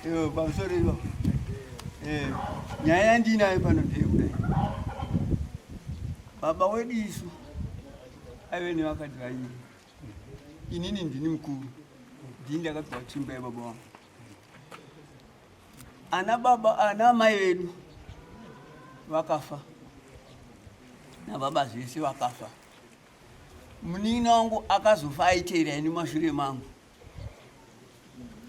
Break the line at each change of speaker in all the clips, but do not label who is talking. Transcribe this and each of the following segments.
Pamusoro ivo. Nyaya yandinayo pano ndeyekudai. Baba wedu isu aive nevakadzi vaviri. Inini ndini mukuru. Ndini ndakapiwa tsvimbo yababa vangu. Ana baba ana amai vedu vakafa. Nababa zvese vakafa. Munin'ina wangu akazofa aiteera ini mashure mangu.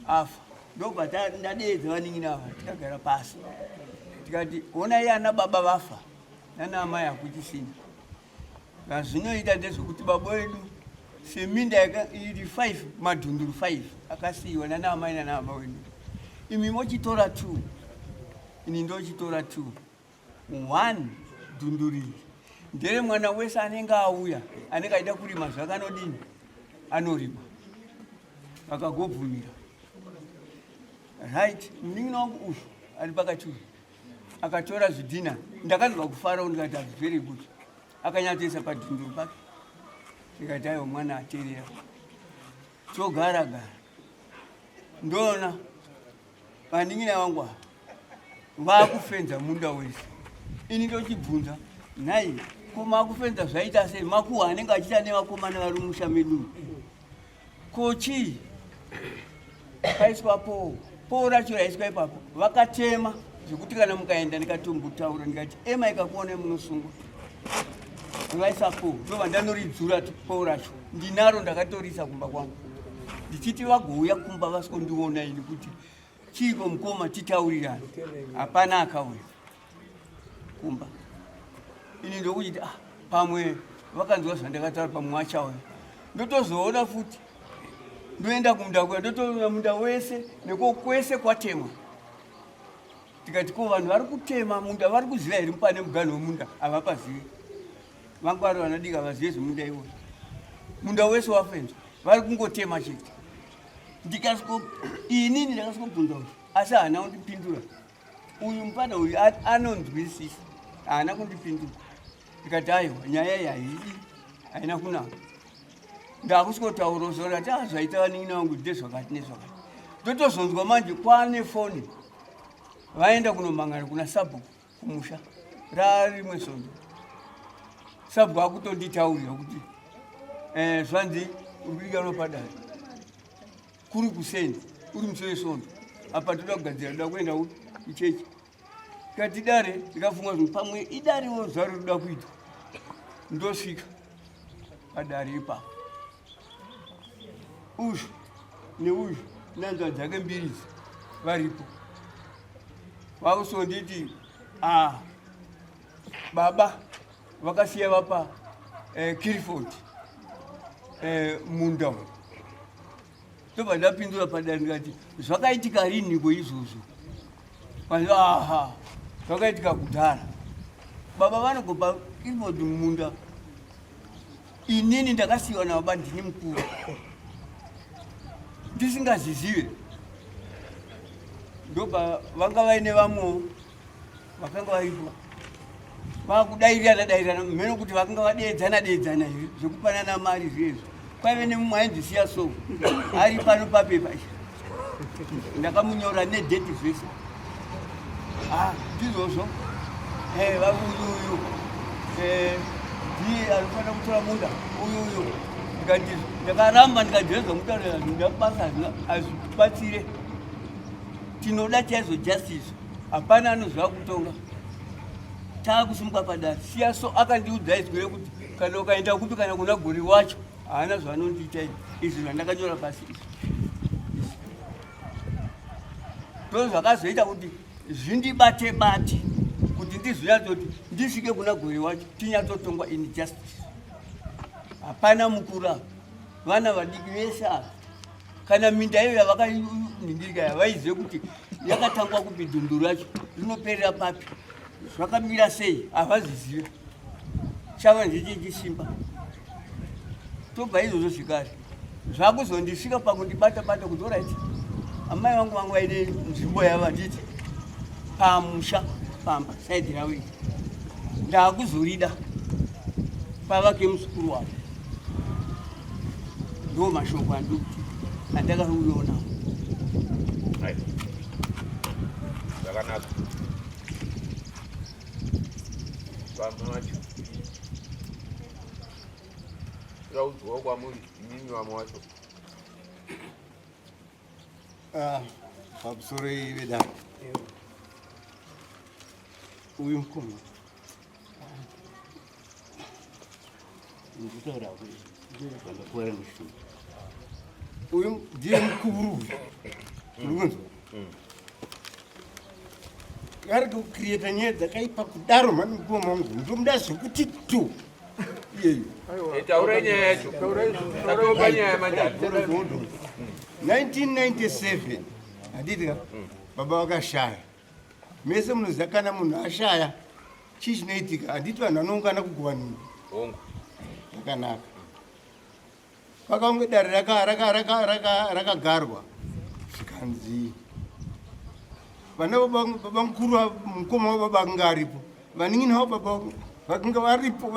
Afa. Ndobva ndadeedza vanin'ina ava tikagara pasi. Tikati honai ana baba vafa nana amai hakuchisina. Zvazvinoita ndezvekuti baba wedu seminda iri 5 madhunduru 5 akasiyiwa nana amai nana baba wedu. Imi mochitora 2 ini ndochitora 2. One dhunduru iri ndere mwana wese anenge auya anenge aida kurima zvakanodini anorima vakagobvumira. Right, munin'ina wangu uyu ari pakati uyu akatora zvidhina ndakanzwa kufara ndikati its very good akanyatsoisa padhunduru pake ndikati aiwa mwana ateerera togara gara ndoona vanin'ina vangu ava vakufenza munda wese ini ndochibvunza nhai ko makufenza zvaita sei makuhwa anenge achiita nevakomana vari musha medu ko chii paiswa poo poo racho raiswa ipapo vakatema zvekuti kana mukaenda ndikatombotaura ndikati ema ikakuona munosungwa vaisa poo ndobva ndanoridzura poo racho ndinaro ndakatorisa kumba kwangu ndichiti vagouya kumba vasikondiona ini kuti chiiko mukoma titaurirana hapana akauya kumba ini ndokuchiti ah, pamwe vakanzwa zvandakataura pamwe vachauya ndotozoona futi ndoenda kumunda kuya ndotoona munda wese neko kwese kwatemwa tikati ko vanhu vari kutema munda vari kuziva here pane muganhu wemunda havapazivi vanga vari vanadika vazive zvemunda iwoyo munda wese wafenzwa vari kungotema chete ndikasiko inini ndakasikobvunza kuti asi haana kundipindura uyu mupana uyu anonzwisisa haana kundipindura ndikati aiwa nyaya iyi haidi haina kunaka ndakusikotaura zvorati ah, zvaita vanin'ina vangu ndezvakati nezvakati ndotozonzwa manje kwane foni vaenda kunomangana kuna sabhuku kumusha rarimwe svondo sabhuku akutonditaurira kuti eh, zvanzi uri kudikanwa padare kuri kuseni uri musi wesvondo apa toda kugadzira toda kuenda kuchechi tikati dare ndikafunga zvinhu pamwe idarewo zvaro rinoda kuitwa ndosvika padare ipapo uyu neuyu nanzva dzake mbiri idzi varipo vakusonditi a ah, baba vakasiya vapa eh, Clifford eh, munda uyu ndobva ndapindura padare ndikati zvakaitika riniko izvozvo vanzi aha zvakaitika kudhara baba vanogopa Clifford munda inini ndakasiyiwa nababa ndini mukuru ndisingazizive ndobva vanga vaine vamwewo vakanga varipo vakudairirana dairirana mheno kuti vakanga vadeedzana deedzana here zvekupanana mari zviezvo kwaive nemumwe ainzi siya so ari pano papepa ndakamunyora nedheti zvese ah, ndizvozvo eh, uyuyu eh, ndiye anofanira kutora munda uyuyu ndikati ndakaramba ndikadhireza mutaurira ndabasa hazvibatsire tinoda chaizvo justice hapana anoziva kutonga taakusimuka padare siya so akandiudza izwi rekuti kana ukaenda kupi kana kuna gori wacho haana zvaanondiita izvi zvandakanyora pasi izvi ndo zvakazoita kuti zvindibate bate kuti ndizonyatsoti ndisvike kuna gore wacho tinyatsotongwa in justice hapana mukuru apa vana vadiki vese apa kana minda iyo yavakaningirika yavaizive kuti yakatangwa kupi dhundu racho rinoperera papi zvakamira sei havazizive chava ndechechisimba tobva izvozvo zvekare zvakuzondisvika pakundibata bata kuti orit amai vangu vangu vaine nzvimbo yavo handiti pamusha pamba saidi ravo iri ndakuzorida pavake muzukuru wavo ndo mashoko andikuti andakauyonawo.
Zvakanaka. Vamwe vacho. Raudzwawo kwamuri imimi vamwe vacho.
Ah, pamusoro vedare. Uyu mukoma.
Ndikutaura vandakuwara mushumo.
Uyu ndiye mukuru uyu. Uri kunzwa? Ari kucreata nyaya dzakaipa kudaro mhani mukoma wangu. Ndomuda zvekuti tu. Iyeyu.
Eh, taurai nyaya yacho. Tatopa nyaya manje.
1997 handiti ka baba vakashaya mese munoziva kana munhu ashaya chii chinoitika handiti vanhu vanoungana kugova nhumbi
Hongu.
zvakanaka pakaunge dare rakagarwa zvikanzi vana baba mukuru mukoma wababa akanga aripo vanin'ina wababa vakanga varipo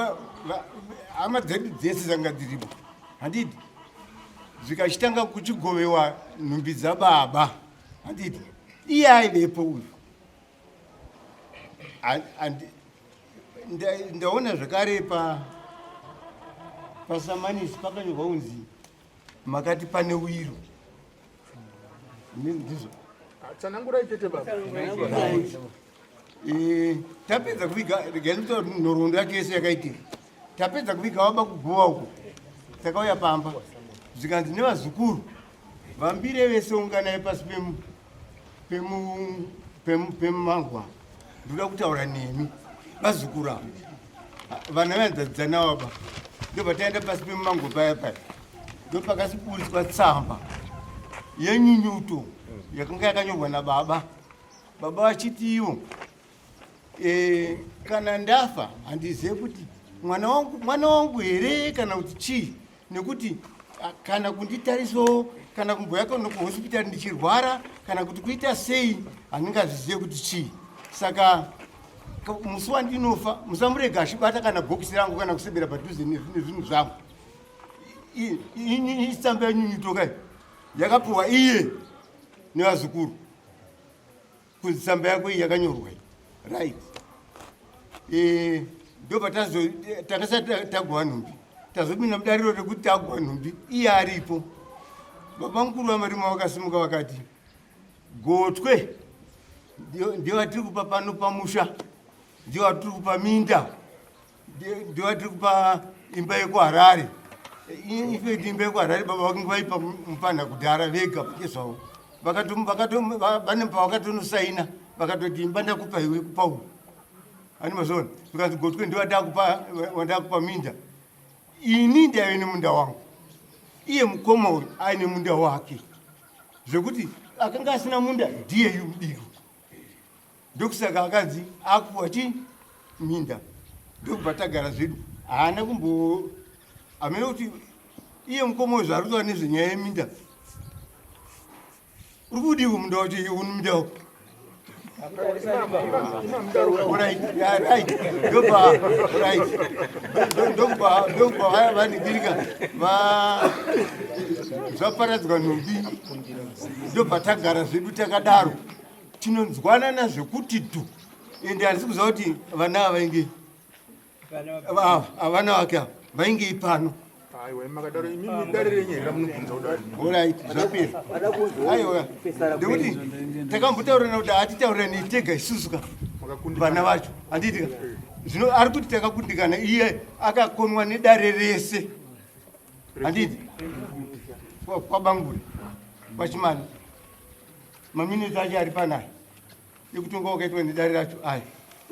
hama dzedu dzese dzanga dziripo handiti zvikachitanga kuchigovewa nhumbi dzababa handiti iye aivepo uyu Ndaona zvakare pa pasamanisi pakanyorwa kunzi makati pane wiro ndizvo.
Tsanangurai chete baba.
Eh, tapedza kuviga regai nditaure nhoroondo yacho yese yakaitika. Tapedza kuviga waba kuguva uko takauya pamba zvikanzi nevazukuru vambire vese unganai pasi pemumangwa ndoda kutaura nemi vazukuru ava vana vaenzadzidza navo ba ndobva taenda pasi pemumango paya paya ndopakasiburitswa tsamba yenyunyuto yakanga yakanyorwa nababa baba vachiti ivo e, kana ndafa handizive kuti mwana wangu mwana wangu here kana kuti chii nekuti kana kunditarisawo kana kumboya kuhospitari ndichirwara kana kuti kuita sei handingazvizive kuti chii saka musi wandinofa musamurega achibata kana bhokisi rangu kana kusebera padhuze nezvinhu zvangu itsamba yenyunyutokai yakapiwa iye nevazukuru kunzi tsamba yako iyi yakanyorwa iyi right eh, ndobva takasati tagova nhumbi tazopinda mudariro rekuti tagova nhumbi iye aripo baba mukuru vamarima vakasimuka vakati gotwe ndiyo vatiri kupa pano pamusha ndiyo vatiri kupa minda ndiyo vatiri kupa imba yekuharare infact imba yekuharare baba vakange vaipa mupfanha kudhara vega pachezvavo vane pavakatonosaina vakatoti imba ndakupa iwe kupa uyu ani mazona zvikanzi gotwe ndiyo wandakupa minda ini ndaive nemunda wangu iye mukoma uyu aine munda wake zvekuti akanga asina munda ndiyeyu mudiki ndokusaka akanzi akuwa chi minda ndokubva tagara zvedu haana kumbo hamene kuti iye mukoma uyu zvaari kutaura nezvenyaya yeminda uri kudiwo munda wacho iye uni minda wako ndobva vanibirika zvaparadzwa nhumbi ndobva tagara zvedu takadaro tinonzwanana zvekuti dhu ende handisi kuziva kuti vana ava vainge avana vake ava vaingei pano orit zvapera aiwa ndekuti takambotaurirana kuti hatitaurirani tega isusu ka vana vacho handiti ka zvino ari kuti takakundikana iye akakonwa nedare rese handiti kwabanguri kwachimani Maminitsi acho ari panaya ekutonga wakaitwa nedare racho aya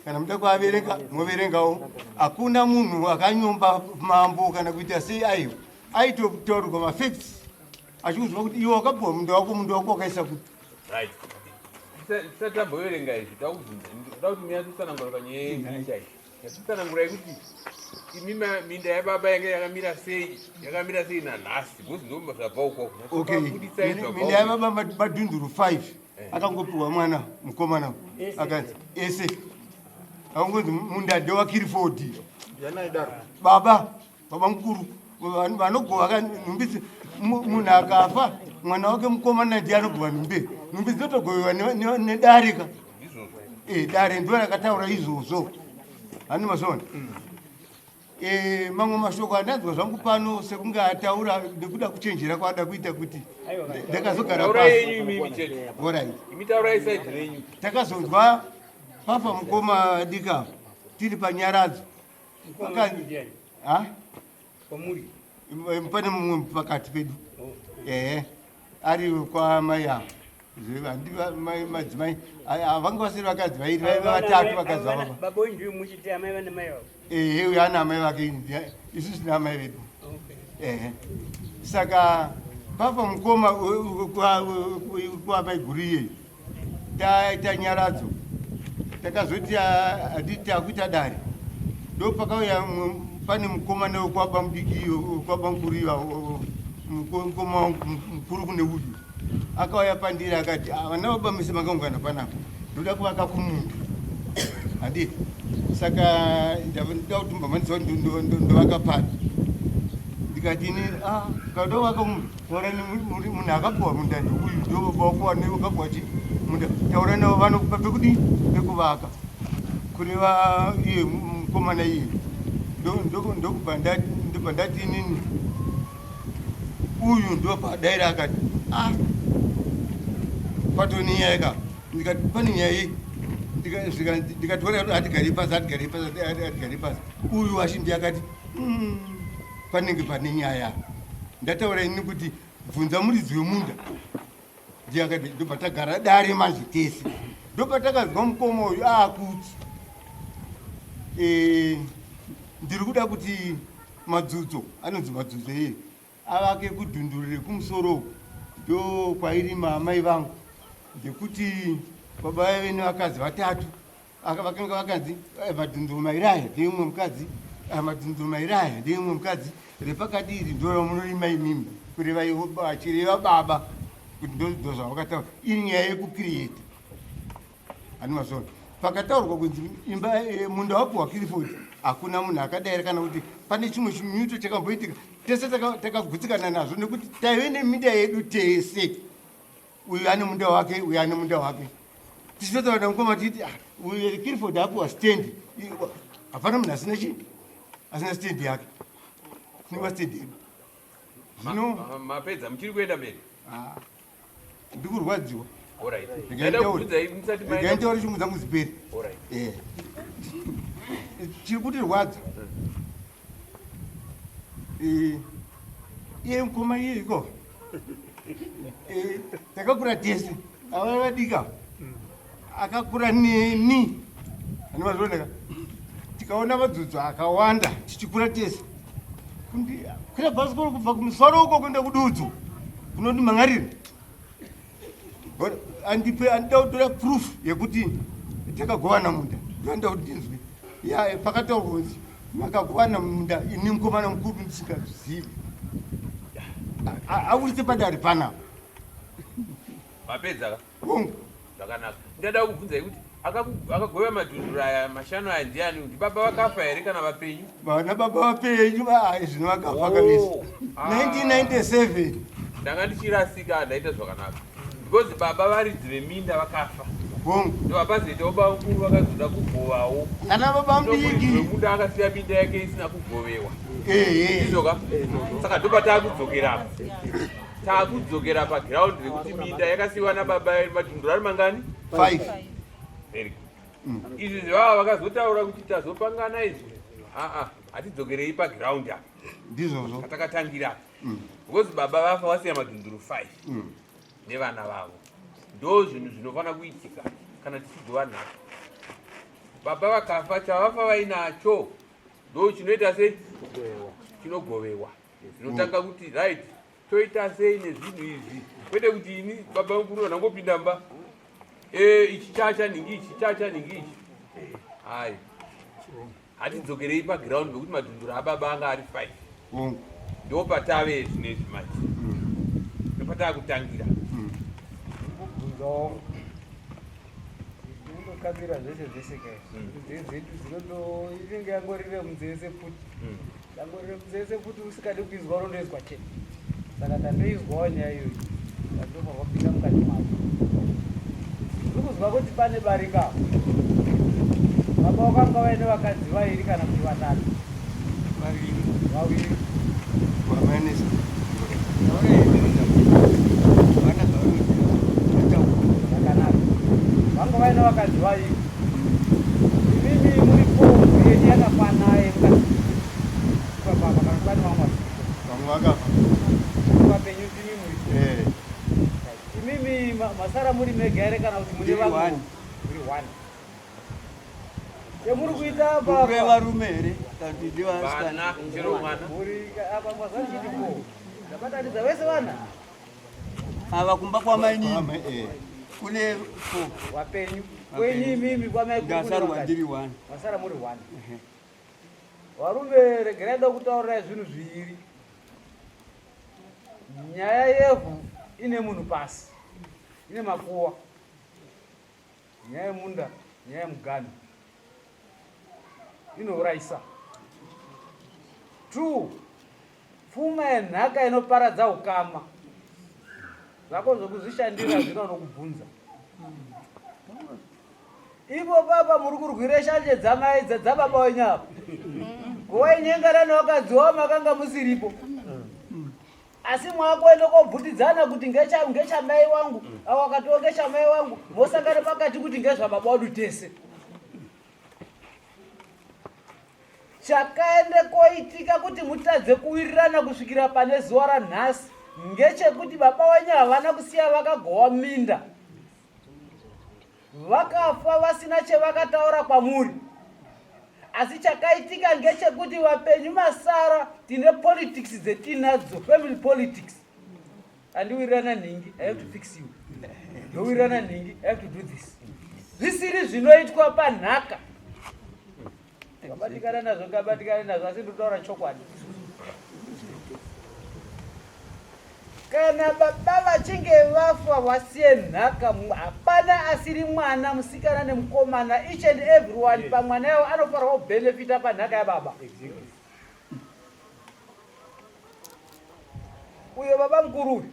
kana muda kuaverenga moverengawo hakuna munhu akanyomba mambo kana kuita sei aiwa aitotaurirwa mafacts achikuziva kuti iwe wakapiwa munda wako munda wako wakaisa kupi
right tisati tamboverenga izvi takubvunza ndoda kuti munyatsosanangura panyaya yeminda iyi Tsanangurai kuti imi minda yababa yanga yakamira sei, yakamira sei nanhasi because ndo zvabva uko.
Okay. Minda yababa madhunduru 5 eh. akangopiwa mwana mukomana akanzi ese akangonzi munda ndewakirifodi. Baba baba mukuru vanogova nhumbi munhu akafa mwana wake mukomana ndiye anogova nhumbi nhumbi dzinotogoviwa nedarika. Eh, dare ndo rakataura izvozvo hani mazviona Eh, mamwe mashoko andanzwa zvangu pano sekunge ataura nekuda kuchenjera kwaada kuita kuti ndakazogara
Taurai yenyu imimi chete.
Alright.
Imi taurai side renyu.
Takazonzwa pafa mukoma dika tiri panyaradzo. Ha?
Kwamuri?
Pane mumwe pakati pedu. Ehe. Ari kwamai ava. Madzimai vanga vasiri vakadzi vairi vaiva vatatu vakadzi vababa.
Baba wenyu ndiye muchiti amai vana mai vavo.
Ehe, uyo ana amai vake isusu tina amai vedu. Ehe. Saka pafa mukoma kwamai guru iyeyi taita nyaradzo takazoti handiti takuita dare ndopakauya pane mukomana wekwaba mudiki kwaba mukuru iva mukoma wangu mukuru kune uyu akauya pandiri akati ah, vana baba mese makaungana panapa ndoda kuvaka kumunda handiti saka ndoda kuti mbamhanisa ndovaka papi ndikati ini ah, kauda kuvaka kumunda taura munhu akapuwa munda ndiuyu ndobaba wako wakapuwa chi munda taura navo vanokupa pekudii pekuvaka kureva iye mukomana iye ndokubva ndati inini uyu ndopadaira akati ah patoni nyaya ka ndikati pane nyaya iyi ndikati hatigari pasi hatigari pasi hatigari pasi uyu washindi akati hmm, panenge pane nyaya ndataura ini kuti bvunza muridzi wemunda ndiye akati ndobva tagara dare manje tese ndopatakazwa mukoma uyu aakuti eh, ndiri kuda kuti madzudzo anonzi madzudzo iye avake kudhunduru rekumusoro uku ndo kwairima amai vangu ndekuti baba vaive nevakadzi vatatu vakanga vakanzi eh, madhunduru mairi aya ndeimwe mukadzi ah, madhunduru mairi aya ndeimwe mukadzi repakati iri ndoramunorima imimi kureva achireva baba kuti ndozvavakataura iri nyaya yekukiriyeta Ani mazona. Pakataurwa kunzi imba eh, munda wapuwa Clifford hakuna munhu akadaira kana kuti pane chimwe chinyuto chakamboitika. Tese takagutsikana nazvo nekuti taive neminda yedu tese. Uyu ane munda wake, uyu ane munda wake. Tichitotaura namukoma tichiti ah, uyu Clifford apuwa stand. Hapana munhu asina chii? Asina stand yake. Tinova stand yedu.
Zvino mapedza muchiri kuenda mberi.
Ah. Ndikurwadziwa. Regai nditaure shungu dzangu dzipere. Eh. Chiri kutirwadza. Eh. Iye mukoma iye iko. Eh, takakura tese. Ava vadika. Akakura neni. Anomazvioneka. Tikaona madzudzo akawanda tichikura tese. Kwira bhasikoro kubva kumusoro uko kuenda kududzo kunoti mangariro andipe andida kutora proof yekuti takagovana munda ndoandida kuti ndinzwe ya pakataurwa kunzi makagovana munda ini mukomana mukuru ndisingazivi aburitse padare panapa
mapedza ka
Hongu.
Zvakanaka. Ndada kukubvunzai kuti akagova madhunduru aya mashanu aya ndiani? Ndibaba vakafa here kana vapenyu?
Vana baba vapenyu zvino vakafa kabisa. 1997.
Ndanga ndichirasika ndaita zvakanaka. Because baba varidzi veminda vakafa.
Hongu.
Ndovapazoitawo bamukuru vakazoda kugovawo.
Ana baba mudiki.
Munda akasiya minda yake isina kugovewa. Ndizvo ka? Saka ndopatakudzokera apa. Takudzokera paground rekuti minda yakasiiwa nababa madhunduru ari mangani?
5.
Very good. Izvi zvivava vakazotaura kuti tazopangana izvi. Aa, hatidzokerei paground apa.
Ndizvozvo.
Patakatangira apa. Because baba vafa vasiya madhunduru 5 nevana vavo. Ndo zvinhu zvinofanira kuitika kana tichigova nhaka. Baba vakafa chavafa vainacho ndo chinoita sei? Chinogovewa. Zvinotanga kuti right toita sei nezvinhu izvi kwete kuti ini baba mukuru vandangopinda mba e, ichi chacha nhingi ichi chacha nhingi ichi hai hatidzokerei paground pekuti madhundura ababa anga ari five ndo patave zvinezvi manje ndopataakutangira
kubvunzawo ndinondokambira zvese zvese kai nzeve dzedu dzinondo inenge yangorire munzeve sefuti Dangorire munzeve sekuti usikadi kuizwa unondoizwa chete. Saka ndandoizwawo nyaya iyoyi. Ndandofanirwa kupinda mukati mayo. Ndiri kuzwa kuti pane barika apa. Baba wakanga vaine vakadzi vairi kana kuti vatatu.
Vaviri.
Vaviri.
Wamainesa. Vana zvavanoziva.
Zvakanaka. Vanga vaine vakadzi vairi. Imimi muri four yenyu yakakwana yemukadzi. Baba kana kuti vane vamwe vasiripo.
Vamwe vakafa.
Vapenyu ndimi muri.
Eh.
Imimi masara muri mega here kana kuti mune vamwe? Muri one. Chemuri kuita apa?
Kure varume here kana kuti ndivasikana?
Vana, chero mwana.
Muri apa mazana chiti ko. Ndabatanidza vese vana.
Ava kumba kwamainini.
Eh.
Kune four.
Wapenyu. Kwenyu imimi kwamai
Ndasarwa ndiri one.
Masara muri one. Varume regerai da kutaurirai zvinhu zviviri. Nyaya yevhu ine munhu pasi, ine makuwa. Nyaya yemunda, nyaya yemuganhu inourayisa. Two, pfuma yenhaka inoparadza ukama. Zvako zvokuzvishandira zvino nokubvunza. Ivo baba muri kurwira shanje dzamai dzababa wenyu apa. Wainyengana nevakadzi wavo makanga musiripo. Asi mwakuenda kobvutidzana kuti ngechamai wangu, avo akatiwo ngechamai wangu, mosangana pakati kuti ngezvababa wedu tese. Chakaende koitika kuti mutadze kuwirirana kusvikira pane zuva ranhasi ngechekuti baba wenyu havana kusiya vakagowa minda. Vakafa vasina chevakataura kwamuri. Asi chakaitika ngechekuti vapenyu masara tine politics dzetinadzo, family politics. Andiwirirana nhingi, I have to fix you. Ndowirirana nhingi, I have to do this. Zvisiri zvinoitwa panhaka. Kabatikana nazvo, kabatikana nazvo, asi ndotaura chokwadi. Kana baba vachinge vafa vasiye nhaka, hapana asiri mwana musikana nemukomana, each and everyone pamwana yavo anofanirwa kubenefita panhaka yababa. Uyo baba mukuru uyu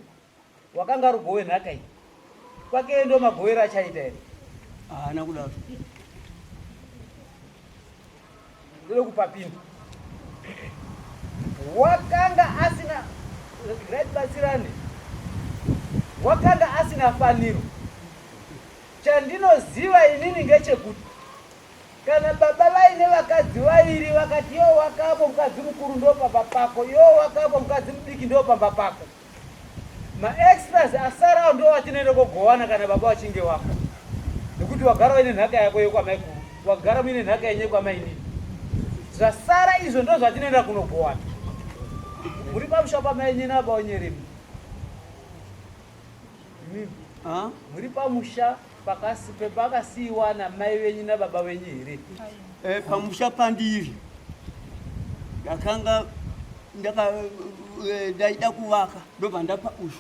wakanga ari gowe nhaka iyi kwake ndo magowero achaita here?
Haana kudaro.
Ndode kupapinda. Wakanga asina right batsirane. Wakanga asina faniro. Chandinoziva inini ngechekuti kana baba vaine vakadzi vairi vakati yo wakapo mukadzi mukuru ndo pamba pako, yo wakapo mukadzi mudiki ndo pamba pako. Maextras asarawo ndo watinoenda kogowana kana baba vachinge wafa, nekuti wagara uine nhaka yako yekwamaikuru, wagara muine nhaka yenyu yekwamainini. Zvasara izvo ndo zvatinoenda kunogowana. Muri pamusha pamainini apa onyeremi muri pamusha pepakasiiwa namai venyu nababa venyu here?
Eh, pamusha pandiri ndakanga ndaida kuvaka ndobva ndapa uyu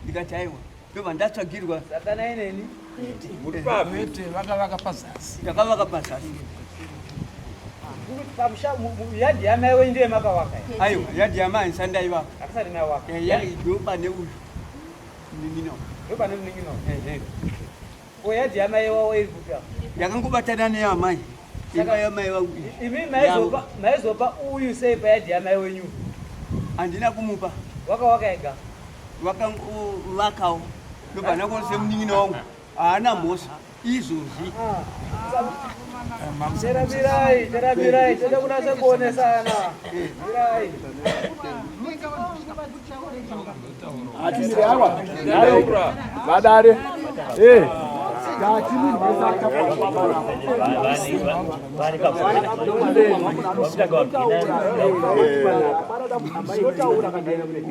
ndikati aiwa ndobva ndatsvagirwa.
Satanai neni.
Muri papi?
Vakavaka pazasi.
Ndakavaka pazasi.
Pamusha yadhi yamai wenyu ndiye makavaka?
Aiwa, yadhi yamai handisati ndaivaka.
Hakusati mavaka.
Ndo pane uyu munin'ina.
Ndo pane munin'ina. Ko yadhi yamai wavo iri kupi apa?
Yakangobatana neyamai, imba yamai vangu iyi.
Imi maizopa uyu sei payadhi yamai wenyu?
Handina kumupa.
Wakawaka ega?
Wakangovakawo ndobva ndangose munin'ina wangu haana mhosva izvozvi.
Teramirai, teramirai, tode kunatsa kuonesana. Mirai.
Hatimire awa vadare. Eh.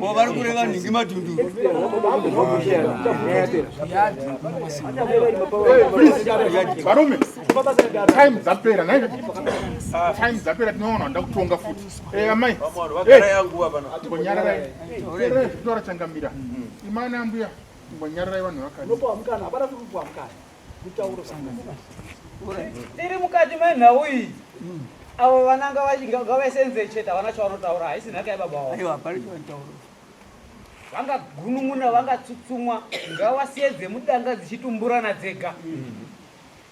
Ko vari kureva nhingi madhundu.
Varume, time dzapera nai, time dzapera, tinoona nda kutonga futi. Eh, amai.
Vamwe vagara yanguva pano.
Mbonyararai, teererai zvinotaura changamira. Imana ambuya, mbonyararai vanhu vakadzi.
Tiri mukati menhau iyi. Avo vananga ngavasenze chete, havana chavanotaura, haisi nhaka yababa wavo.
Aiwa, hapana chavanotaura.
Vangagunun'una, vangatsutsumwa, ngavasiye dzemudanga dzichitumburana dzega.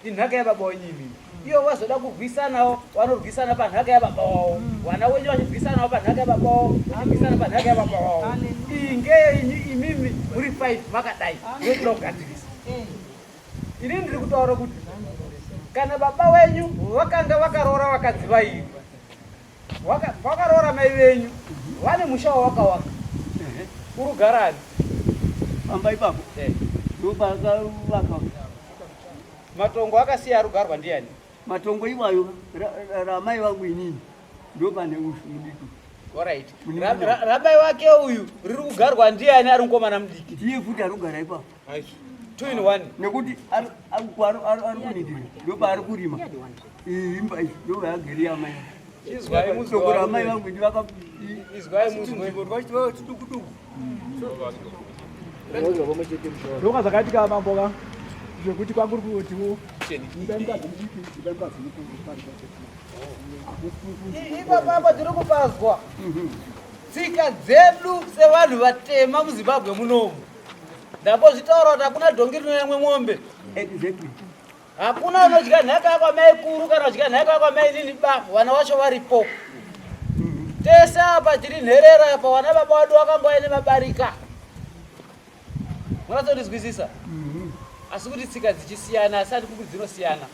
Inhaka yababa wenyu imimi. Ivo vazoda kurwisanawo, vanorwisana panhaka yababa wavo. Vana wenyu vachirwisanawo panhaka yababa wavo, vachirwisana panhaka yababa wavo. Iyi ngeyenyu imimi muri 5 makadai, ndotoda kugadzirisa. Ini ndiri kutaura kuti kana baba wenyu vakanga vakaroora vakadzi vairi, Wakaroora mai venyu vane musha wawakawaka urugarani
pamba ipapo eh. Ndopakavaka
matongo akasiya arugarwa ndiani?
Matongo iwayo ramai vangu inini ndopane ushu mudiki.
Alright. Ramai wake uyu riri kugarwa ndiani ari mukomana mudiki?
Ndiye futi arikugara ipapo.
2 in 1.
Nekuti ari kunidira ndopaari kurima. Imba iyi ndoyaagere yamai.
Izwai muzwe.
Soko ramai vangu ndi vaka
Izwai muzwe.
Rwachiva chiduku duku.
Ndoka zvakaitika mambo ka zvekuti kwanguri kutiwo imba mukadzi mudiki imba mukadzi mukuru pari
Ipapa tiri kupazwa tsika dzedu sevanhu vatema muZimbabwe munomu. Ndambozvitaura kuti hakuna dhongi rinoyamwe mombe.
Exactly.
Hakuna anodya nhaka yakwamai kuru kana kudya nhaka yakwamai nini ba vana vacho varipo. Tese apa tiri nherera apa vana baba wadu vakanga vaine mabarika. Munatsondizwisisa? Asi kuti tsika dzichisiyana asi handikuti dzinosiyana.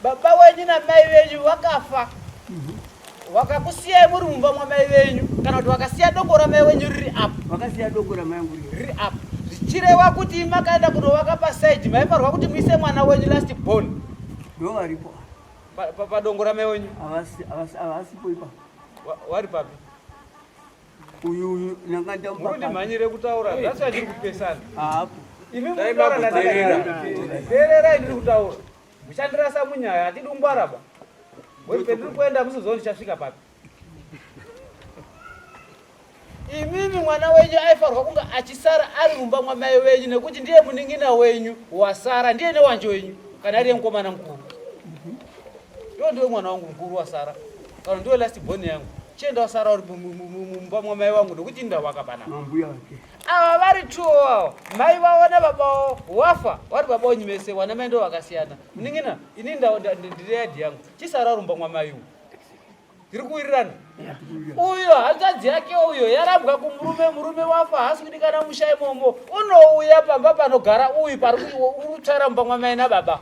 Baba wenyu namai venyu vakafa vakakusiyai muri mumba mwamai venyu kana kuti vakasiya dongo ramai wenyu riri apo,
Vakasiya dongo ramai vangu
riri apo, zvichireva kuti makaenda kunovaka pasaidi maifarwa kuti muise mwana wenyu last born
ndo varipo
padongo ramai wenyu.
Havasipo ipapo.
Wari papi?
Uyu ndanga ndamupa.
Muri ndimhanyire kutaura, that's why ndiri kupesana.
Haapo.
Imi
Dai
mukutaura
mamboteerera.
Teererai, ndiri kutaura. Muchandirasa munyaya, hatidi kungwara ba. Wei pendiri kuenda musizoona ndichasvika papi. Imimi mwana wenyu aifanirwa kunge achisara ari mumba mwamai wenyu nekuti ndiye munin'ina wenyu wasara, ndiye newanje wenyu kana ariye mukomana mukuru. Iwo ndiwe mwana wangu mukuru wasara kana ndiwe last born yangu, chienda wasara uri mumba mwamai wangu nekuti ndawaka panapa.
Mambuya vake
Ava vari tuwo ava mai vavo nababa vavo wafa vari baba wenyu mese, wana mai ndo vakasiyana. Munin'ina ini ndine yadhi yangu, chisara rumba mwamai uyu. Tiri kuwirirana. Uyo hanzvadzi yake uyo yarambwa kumurume, murume wafa haasi kudikana musha imomo, unouya pamba panogara uyu pari kutsvaira mumba mwamai nababa,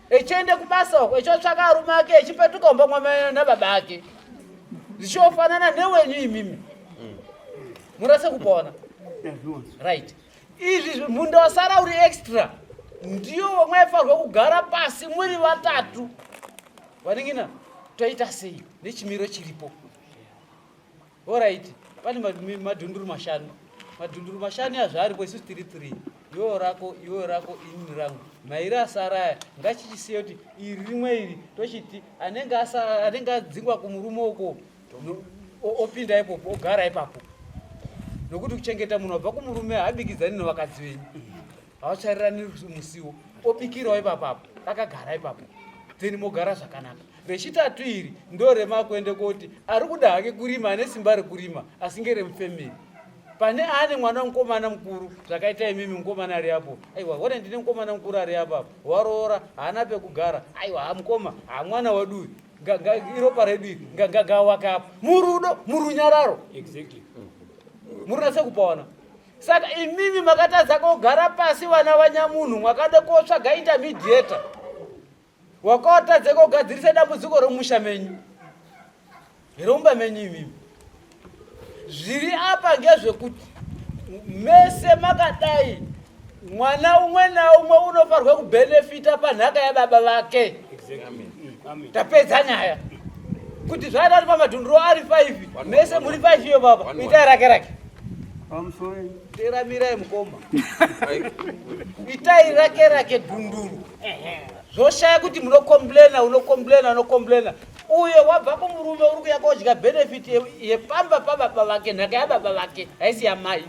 echiende kubasa uko echiotsvaka arume ake echipetuka mumba mwamai nababa ake, zvichiofanana newenyu imimi murase kupona.
Ndazviona.
Right, izvi munda wasara uri extra ndiyo wamwaifanirwa kugara pasi muri vatatu, vaning'ina toita sei nechimiro chiripo. Alright, pane madhunduru mashanu, madhunduru mashanu yazvaaripo, isusu tiri 3, iwewo rako, iwewo rako, inini rangu. Mairi asara aya ngachichisiye kuti iri rimwe iri tochiti anenge asara, anenge adzingwa kumurume uko opinda ipopo ogara ipapo, nokuti kuchengeta munhu wabva kumurume haabikidzani nevakadzi venyu, havatsvairirani musiwo, obikirawo ipapapo akagara ipapo, then mogara zvakanaka. Rechitatu iri ndo remakuende koti ari kuda hake kurima, ane simba rekurima, asi ngeremufemeri pane ane mwana mukomana mukuru zvakaita imimi mukomana ari apo. Aiwa, wona ndine mukomana mukuru ari apo waroora, haana pekugara. Aiwa, ha mukoma, ha mwana wedu uyu, iropa redu iri, ngawake apo murudo murunyararo. Murinatse kupaona. Saka imimi makatadza kogara pasi vana vanyamunhu, mwakada kotsvaga intermediator wakawatadze kogadzirisa dambudziko romusha menyu, romba menyu imimi. Zviri apa ngezvekuti mese makadai mwana umwe naumwe unofanirwa kubhenefita panhaka yababa vake. Tapedza nyaya. Kuti zvaada kuti pamadhunduro ari 5, mese muri 5 iyo baba, itai rake rake.
Pamusoro.
Teramirai mukoma, itai rake rake dhunduru. Zvoshaya kuti munokomplena, unokomplena, unokomplena, uyo wabva kumurume uri kuya kodya benefit yepamba pababa vake, nhaka yababa vake haisi yamai.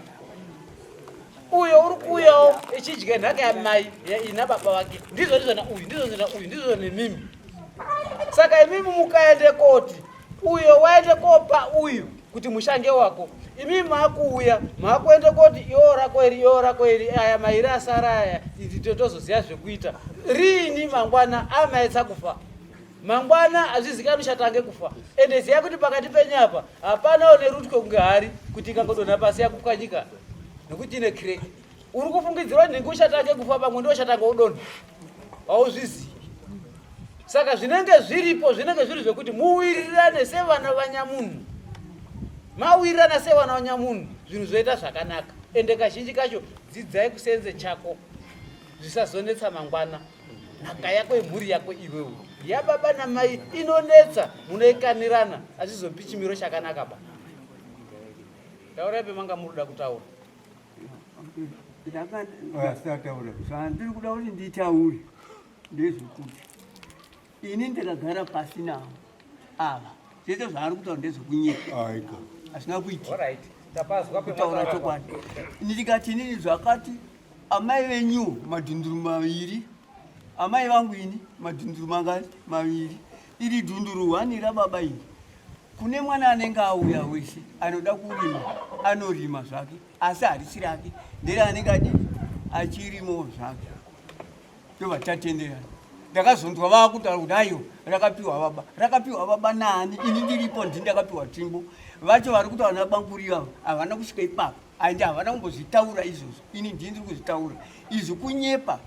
Uyo uri kuuyawo echidya nhaka yamai ina baba vake. Ndizvo ndizvo na uyu, ndizvo ndizvo na uyu, ndizvo nemimi. Saka imimi mukaende koti uyo waende kopa uyu kuti mushange wako. Imi makuuya makuenda koti iwo rako iri, iwo rako iri, aya mairi asara aya, iti tozoziva zvekuita riini mangwana amaetsa kufa mangwana hazvizikanwi chatange kufa. Ende ziya kuti pakati penyu apa hapana une rutyo kunge hari kuti ikangodonha pasi yakupwanyika nekuti ine crack. Uri kufungidzirwa nhingi uchatange kufa, pamwe ndiwo chatanga udonha, hauzvizivi. Saka zvinenge zviripo zvinenge zviri zvekuti muwirirane sevana vanyamunhu, mawirirana sevana vanyamunhu, zvinhu zvoita zvakanaka. Ende kazhinji kacho dzidzai kusenze chako, zvisazonetsa mangwana. Nhaka yako yemhuri yako iwewe yababa namai inonetsa, munoikanirana, hazvizopi chimiro chakanaka ba. Taurai pemanga muri kuda kutaura.
Zvandiri kuda kuti nditaure ndezvekuti ini ndakagara pasi navo ava, zvese zvaari kutaura ndezvekunyeka, hazvina kuitika. Kutaura chokwadi, ndikati inini zvakati amai venyu madhunduru maviri, amai vangu ini madhunduru mangani? Maviri. Iri dhunduru hwani rababa iri, kune mwana anenge auya wese anoda kurima anorima zvake, asi harisi rake, ndere anenge adi achirimo zvake. Ndobva tatenderana. Ndakazonzwa vaakutaura kuti aiwa rakapiwa baba. Rakapiwa baba naani? Ini ndiripo, ndini ndakapiwa tsvimbo. Vacho vari kutaura nabanguri ava havana kusvika ipapo, ande havana kumbozvitaura izvozvo. Ini ndini ndiri kuzvitaura izvi, kunyepa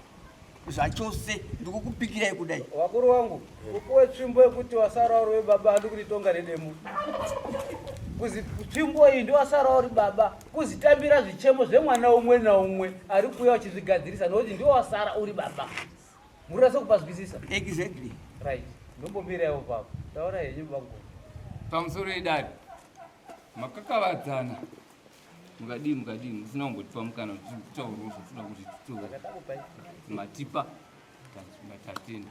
zvachose, ndikukupikirai kudai.
Vakuru vangu, kupuwe tsvimbo yekuti wasara uri webaba, handi kuti tonga nedemo. Kuzi tsvimbo iyi ndiwasara uri baba, kuzitambira zvichemo zvemwana umwe naumwe ari kuuya uchizvigadzirisa, nokuti ndiwo wasara uri baba. Muri rasa kupazwisisa?
Exactly.
Right. Ndombomira ipo papo. Taura henyu bangu.
Pamusoro edare makakavadzana, mukadii mukadii, musina kumbotipa mukana kuti titaurwo zvatinoda kuti titaure. Matipa, tatenda.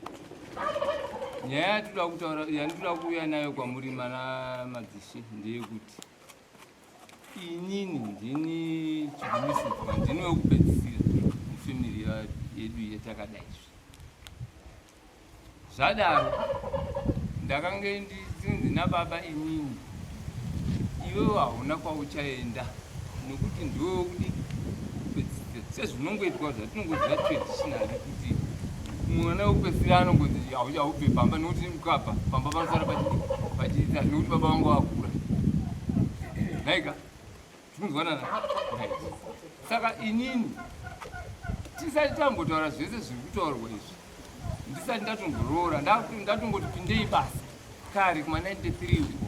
Nyaya yatinoda kutaura, yandinoda kuuya nayo kwamuri mana madzishe, ndeyekuti inini ndini chigumisidzwa, ndini wekupedzisira mufamily yedu yetakadai. Izvi zvadaro, ndakange ndichinzi nababa inini, iwewe hauna kwauchaenda nokuti ndiwe wekudi kupedzisira, sezvinongoitwa zvatinongoziva traditionally kuti mwana wekupedzisira anongonzi haubve pamba, nokuti ukabva pamba panosara pachiita, nokuti baba vangu vakura nhaika. Tikunzwanana, right? Saka inini tisati tambotaura zvese zviri kutaurwa izvi, ndisati ndatongoroora, ndatongoti pindei basa kare kuma 93 uko,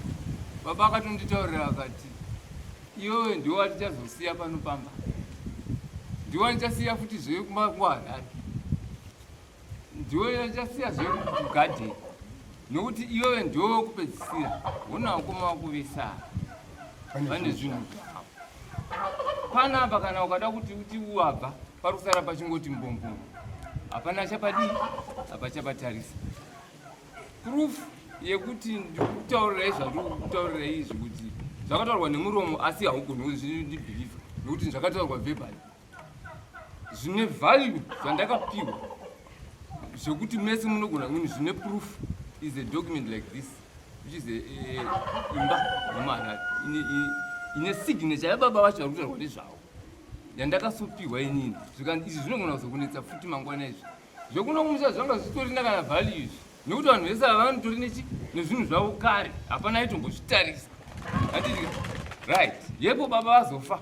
baba akatonditaurira akati, iwewe ndiwo watichazosiya pano pamba, ndiwo wandichasiya futi zve kumba kuHarare, ndiwo wandichasiya zve kugadheni, nokuti iwewe ndiwo wekupedzisira. Hona vakoma vako vese ava vane zvinhu zvavo panapa. Kana ukada kuti uti uwabva, pari kusara pachingoti mbombombo, hapana chapadii, hapachapatarisa. Proof yekuti ndikutaurirai zvandikutaurirai izvi, kuti zvakataurwa nemuromo, asi haugoni kuzvibelieva nokuti zvakataurwa verbally, zvine value zvandakapiwa zvekuti mese munogona kuni zvine proof is a document like this, which is a imba yemuHarare ine signature yababa vacho vari kutaurwa nezvavo, yandakasopiwa inini. Zvikanzi izvi zvinogona kuzokunetsa futi mangwana. Izvi zvekuno kumusha zvanga zvitorina kana value izvi, nekuti vanhu vese ava vanotori nechi nezvinhu zvavo kare, hapana aitombozvitarisa, handiti? Right. Yepo baba vazofa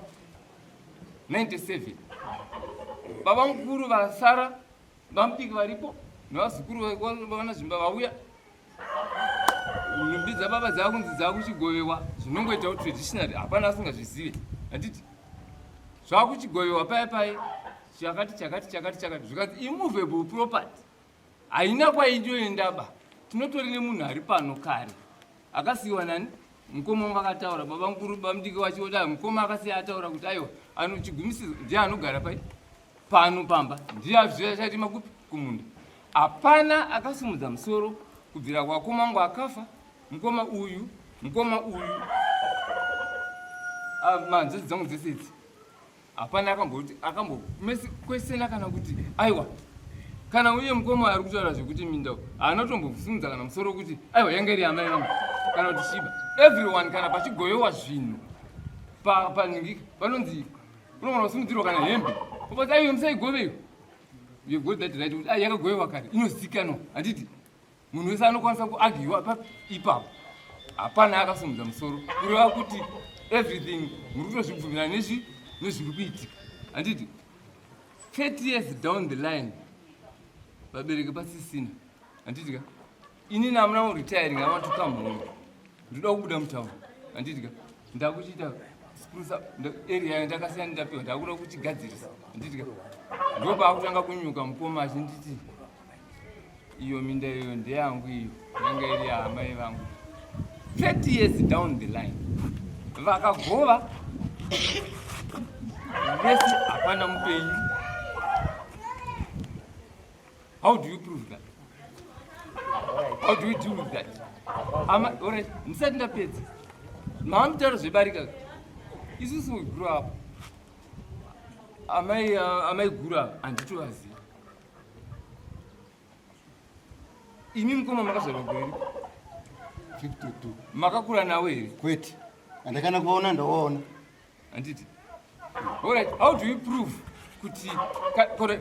97, baba mukuru vasara, vamudiki varipo nevazukuru vana zvimba vauya, nhumbi dzababa dzakunzi dzakuchigovewa, zvinongoitawo traditionally, hapana asingazvizive, handiti? Zvakuchigovewa paya pai chakati chakati chakati chakati, zvikanzi immovable property, haina kwaindoendaba. Tinotori nemunhu ari pano kare akasiyiwa nani? Mukoma wangu akataura, baba mukuru bamudiki wacho, mukoma akasiya ataura kuti aiwa, anochigumisisa ndiye anogara pai pano pamba, ndiye azvichatima kupi kumunda. Hapana akasimudza musoro kubvira kwakoma wangu akafa, mukoma uyu, mukoma uyu, manzvadzi dzangu dzese idzi, hapana akamboti akambokwesena kana kuti aiwa. Kana uye mukoma ari kutaura zvekuti minda, haana kutombosimudza kana musoro kuti aiwa, yanga iri amai vangu kana kuti shiba. Everyone, kana pachigovewa zvinhu. Panhingi panonzi unogona kusimudzirwa kana hembe. Obati aiwe musaigove iyo. You got that right kuti ai yakagovewa kare inozikanwa handiti munhu wese anokwanisa kuagiwa ipapo. Hapana akasimudza musoro kureva kuti everything muri kutozvibvumira nezvi nezviri kuitika handiti 30 years down the line vabereki pasisina handiti ka inini amuna retiring I want to come home ndoda kubuda mutown handiti ka ndakuchiita spruce area yandakasiya ndapiwa ndakuda kuchigadzirisa handiti ka ndopaakutanga kunyuka mukoma achinditi iyo minda iyo ndeyangu iyo yanga iri yaamai vangu 30 years down the line vakagova vese hapana mupenyu. How do you prove that? How do you deal with that? Ama, alright, ndisati ndapedza. Maamutaura zvebarika. Isusu we grew up. Amai amai guru ava handitovazivi. Imi mukoma makazvarwa gore ripi?
52.
Makakura nawo here?
Kwete. Andakana kuvaona ndawaona.
Handiti. Alright, how do you prove kuti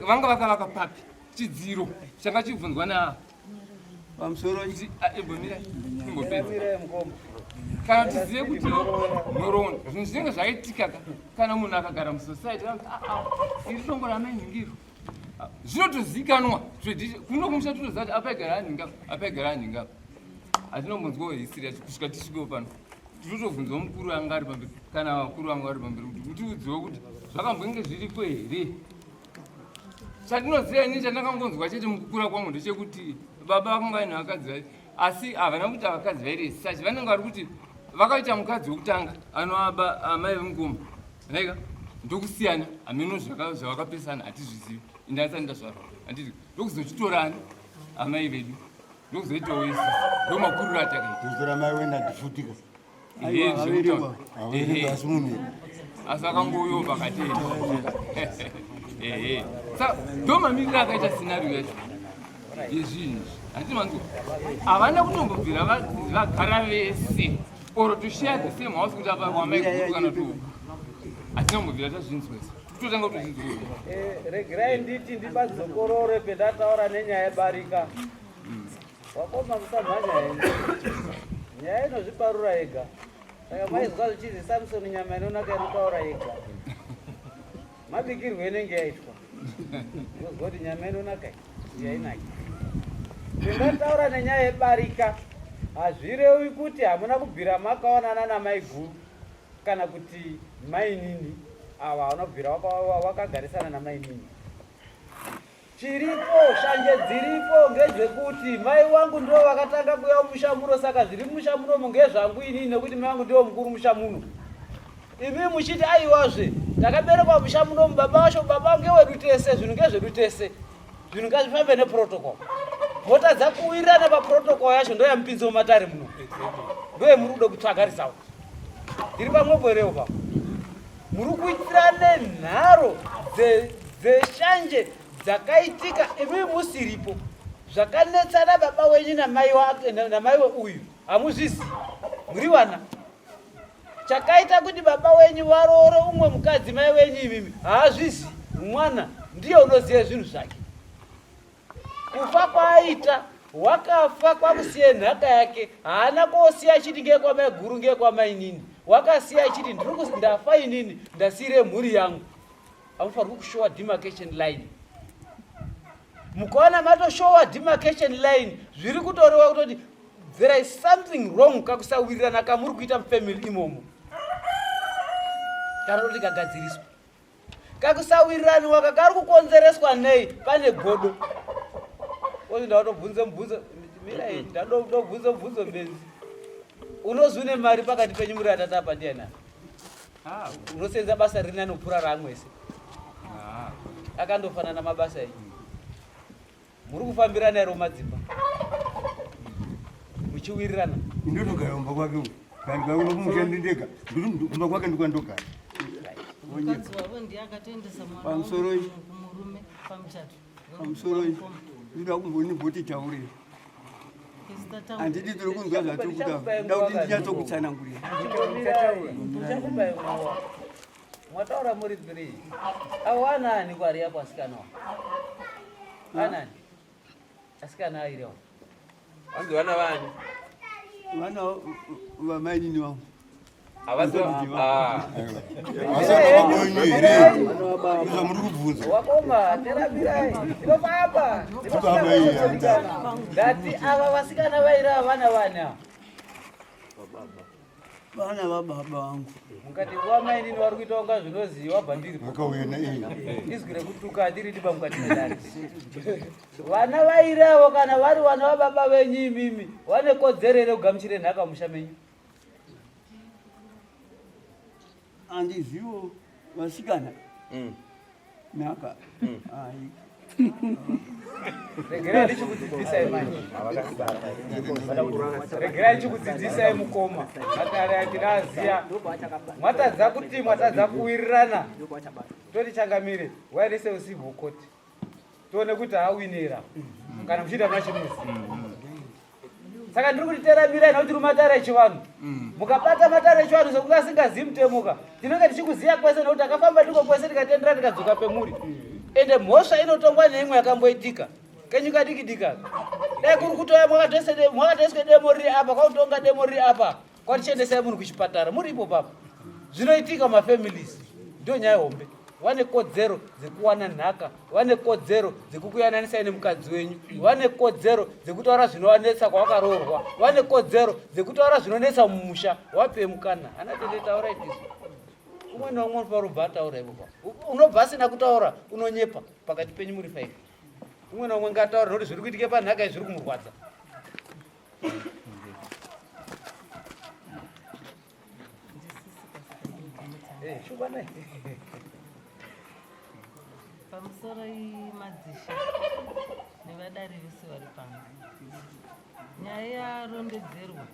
vanga vakavaka papi chidziro changa chibvunzwa na
pamusoro
kuti imbomira imbopedza kana tizive kuti nhoroondo zvinhu zvinenge zvaitika kana munhu akagara musociety anoti aa ah, ah, iri dongo ramainhingiro ah, zvinotozikanwa kuno kumusha tinoziva kuti apaigara anhinga apaigara anhinga hatinombonzwawo history yacho kusvika tisvikewo pano tinotobvunzawo mukuru anga ari pamberi kana vakuru vanga vari pamberi kuti mutiudzewo kuti zvakambonge zviriko here chandinoziva ini chandakangonzwa chete mukukura kwangu ndechekuti baba vakanga vaine vakadzi vairi asi havana kuita vakadzi vairi sachi vanenge vari kuti vakaita mukadzi wekutanga anoaba amai vemukoma naika ndokusiyana hameno zvavakapesana hatizvizivi indasati ndazvarwa handiti ndokuzochitorani amai vedu ndokuzoitawo isusu ndomakuriro atakaita
Ndotora mai wenda ndifutika.
Ehe, zvekutaura.
Averengwa asi munhu.
Asi akangouyawo pakati ehe sa ndomamiriro akaita scenario yacho yezvinhu izvi handiti manzwa havana kutombobvira vagara vese or to share the same house kuti apa wamaiguru kana to hatina kumbobvira tazvinzwa isu tikutotanga kutozvinzwa
Eh, regerai nditi ndibadzokorore pendataura nenyaya yebarika Wakoma musamhanya henyu. Nyaya inozviparura yega. Saka maizwa zvichinzi Samson nyama inonaka inotaura yega. Mabikirwo inenge yaitwa. Unozwa kuti nyama inonaka iyi yainaki. Ndingataura nenyaya yebarika. Hazvirevi kuti hamuna kubvira makaonana namaiguru kana kuti mainini ava hauna kubvira wakagarisana namainini. Chiripo, shanje dziripo ngedzekuti mai wangu ndivo vakatanga kuuya mumusha muno saka zviri mumusha munomu ngezvangu inini nekuti mai wangu ndivo mukuru musha muno. Imi muchiti aiwazve takaberekwa musha munomu baba vacho baba ngewedu tese zvinhu ngezvedu tese zvinhu ngazvifambe neprotocol. Motadza kuwirirana paprotocol yacho ndoyamupinza mumatare muno ndoyemuri kuda kutsvaga result. Ndiri pamwepo here upa? Muri kuitirane nharo dzeshanje dzakaitika imi musiripo. Zvakanetsana baba wenyu namai wake namai uyu hamuzvizi. Muri vana. Chakaita kuti baba wenyu varoore umwe mukadzi mai wenyu imimi haazvizi. Mwana ndiye unoziva zvinhu zvake. Kufa kwaaita wakafa kwakusiye nhaka yake haana kosiya achiti ngekwamaiguru ngekwamainini wakasiya achiti ndiri ndafa inini ndasiire mhuri yangu hamufanirwi kushowa demarcation line mukaona matoshowa demarcation line zviri kutorewa kutoti there is something wrong kakusawirirana kamuri kuita mufamily imomo kana kuti kagadziriswa Kakusawiriraniwa kakari kukonzereswa nei pane godo. Ozi ndawatobvunza mubvunzo mira ndadobvunza mubvunzo benzi. Unozi une mari pakati penyu muri atatu apa ndiani? Ah. Unosenza basa riri nani kupfuura raamwe ese. Ah. Akandofanana mabasa enyu. Muri kufambirana here madzimba? Muchiwirirana?
Ndinogara kumba kwake uko. Kana ndikaona kumusha ndega, kumba kwake ndiko ndogara.
Mukadzi wavo ndiye akatoendesa mwana
Pamusoro
wavo kumurume pamuchato.
Pamusoro ndinoda kumboniboti taurira. Handiti tiri kunzwa zvatiri kutaura, nda kuti ndinyatsokutsanangurira.
Ndichakupai nguva. Mwataura muri three. Avo anani kwari apo asikana wa? Anani? Asikana airi awo.
Vanzi vana vani?
Vana vamainini vangu.
Havasi ah.
Vasana here? Zvamuri kubvunza.
Wakoma, terapirai. Tinofamba.
Tinofamba iyi,
Ndati ava vasikana vairi ava vana vani ava?
Vana vababa vangu.
Mukati wamainini vari kuita kunga zvinoziva bhandiri.
Vakauya neiyi.
Izwi rekutuka hatiridi pamukati medare. Vana vairi avo kana vari vana vababa venyu imimi vane kodzero here kugamuchire nhaka musha menyu?
Handizivo vasikana. Nhaka. Hai.
Regerai ndichikudzidzisai manje. Regerai ndichikudzidzisai mukoma. Matare atinaziya. Mwatadza kuti mwatadza kuwirirana. Toti changamire, waendese usiku court. Tione kuti hawinera. Kana muchiita muna chimuzi. Saka ndiri kuti teramirai nekuti tiri matare echivanhu. Mukabata matare echivanhu sekunge asingazivi mutemo ka. Tinenge tichikuziya kwese nekuti takafamba ndiko kwese tikatendera tikadzoka pemuri. Ende mhosva inotongwa neimwe yakamboitika. Kenyu kadiki dika. Dai kuri kutoya mwakatoiswe demo riri apa kwakutonga demo riri apa kwatichiendesai munhu kuchipatara muri ipo papa. Zvinoitika mumafamilies ndio nyaya hombe. Vane kodzero dzekuwana nhaka, vane kodzero dzekukuyananisai nemukadzi wenyu, vane kodzero dzekutaura zvinovanetsa kwavakaroorwa, vane kodzero dzekutaura zvinonetsa mumusha. Wape mukana ana tete taurai tisu. Umwe naumwe unofanira kubva ataura ipo pa. Unobva asina kutaura unonyepa pakati penyu muri 5. Umwe naumwe ngaataure nekuti zviri kuitika panhaka izvi zviri kumurwadza.
Pamusoro madzishe nevadare vese vari pano. Nyaya yarondedzerwa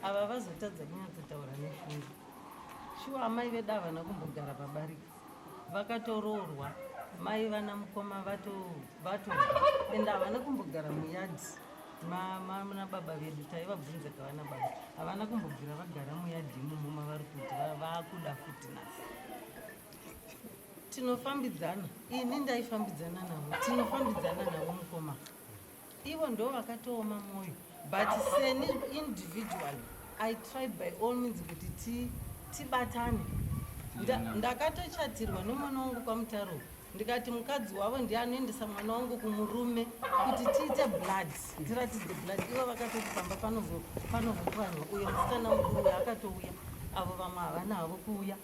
ava vazotadza kunyatsotaura neshungu. Shuwa amai vedu havana kumbogara pabarika. Vakatoroorwa mai vana mukoma vatobva ende havana kumbogara muyadhi na baba vedu. Taivabvunza kavana baba havana kumbobvira vagara muyadhi imomo mavari kuti vakuda futi nhasi. Tinofambidzana, ini ndaifambidzana navo, tinofambidzana navo mukoma. Ivo ndo vakatooma mwoyo, but seni individually I tried by all means kuti tibatane. Ndakatochatirwa nemwana wangu kwaMutaro, ndikati mukadzi wavo ndiye anoendesa mwana wangu kumurume kuti tiite blood, tiratidze blood. Ivo vakatoti pamba panovhupwanwa. Uyo musikana mukuru uyo akatouya, avo vamwe havana havo kuuya.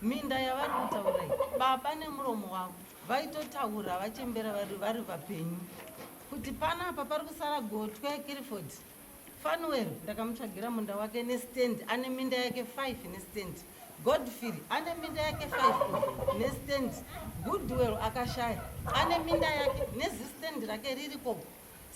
Minda yavari kutaura iyi, baba nemuromo wavo vaitotaura vachembera vari vapenyu kuti panapa pari kusara gotwe Kiriford. Fanuel ndakamutsvagira munda wake nestand, ane minda yake 5 nestand. Godfrey ane minda yake 5 nestand. Goodwell akashaya, ane minda yake nezistand rake ririko.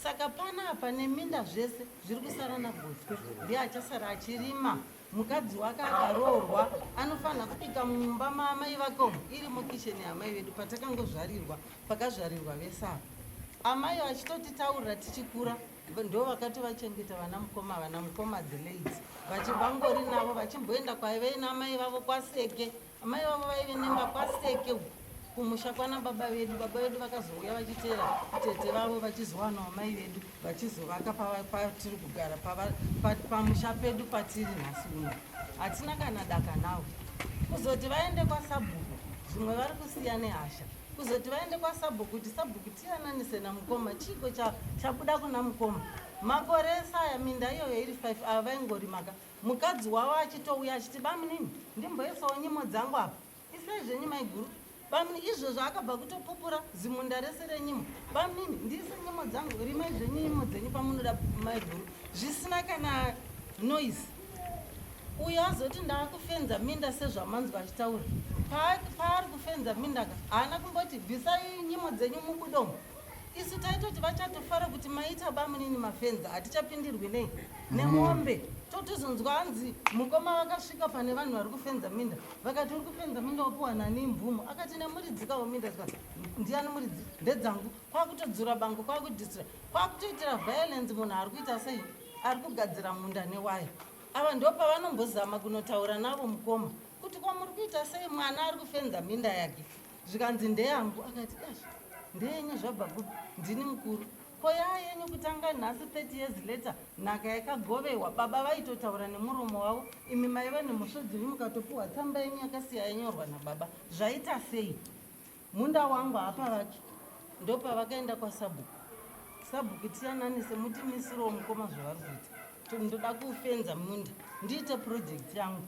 Saka panapa neminda zvese zviri kusara naGotwe, ndiye achasara achirima. Mukadzi wake akaroorwa anofanira kubika mumba maamai vake umu, iri mukicheni yaamai vedu patakangozvarirwa, pakazvarirwa vese ava. Amai vachitotitaurira tichikura, ndo vakatovachengeta vana mukoma, vana mukoma the late vachivangori navo vachimboenda kwaive namai vavo kwaSeke. Amai vavo vaive nemba kwaSeke uku kumusha kwana baba vedu. Baba vedu vakazouya vachiteera tete vavo vachizowanawo mai vedu vachizovaka patiri kugara pamusha pedu patiri nhasi uno. Hatina kana daka navo. Kuzoti vaende kwasabhuku zvimwe vari kusiya nehasha. Kuzoti vaende kwasabhuku kuti sabhuku tiyananise namukoma, chiiko chabuda kuna mukoma? Makore ese aya minda iyoyo iri 5 ava vaingorimaka. Mukadzi wavo achitouya achiti bamunini ndimboisawo nyimo dzangu apa, isai zvenyu maiguru. Bamunini izvozvo akabva kutopupura zimunda rese renyimo. Bamunini ndiise nyimo dzangu, rimai zvenyu nyimo dzenyu pamunoda maiguru, zvisina kana noise. Uyo azoti ndaakufenza minda sezvamanzwa achitaura. Paari kufenza minda ka haana kumboti bvisai nyimo dzenyu mubudomo. Isu taitoti vachatofara kuti maita bamunini mafenza, hatichapindirwi nei nemombe. Totozonzwa hanzi mukoma vakasvika pane vanhu vari kufenza minda, vakati uri kufenza minda wapiwa nani mvumo? Akati nemuridzikawo minda. Zvikanzi ndiani muridzi? Ndedzangu. Kwakutodzura bango, kwakudhisira, kwakutoitira violence munhu ari kuita sei, ari kugadzira munda newaya. Ava ndo pavanombozama kunotaura navo mukoma kuti kwamuri kuita sei, mwana ari kufenza minda yake. Zvikanzi ndeyangu. Akati ash, ndeyenyu zvabva kupi? Ndini mukuru. Ko yaa yenyu kutanga nhasi 30 years later, nhaka yakagovewa, baba vaitotaura nemuromo wavo, imi maiva nemhosva dzenyu mukatopiwa tsamba yenyu yakasiya yanyorwa nababa. Zvaita sei? Munda wangu hapavaki. Ndopavakaenda kwasabhuku. Sabhuku tiyananise mutimisirewo mukoma zvavari kuita. Ndoda kufenza munda ndiite project yangu,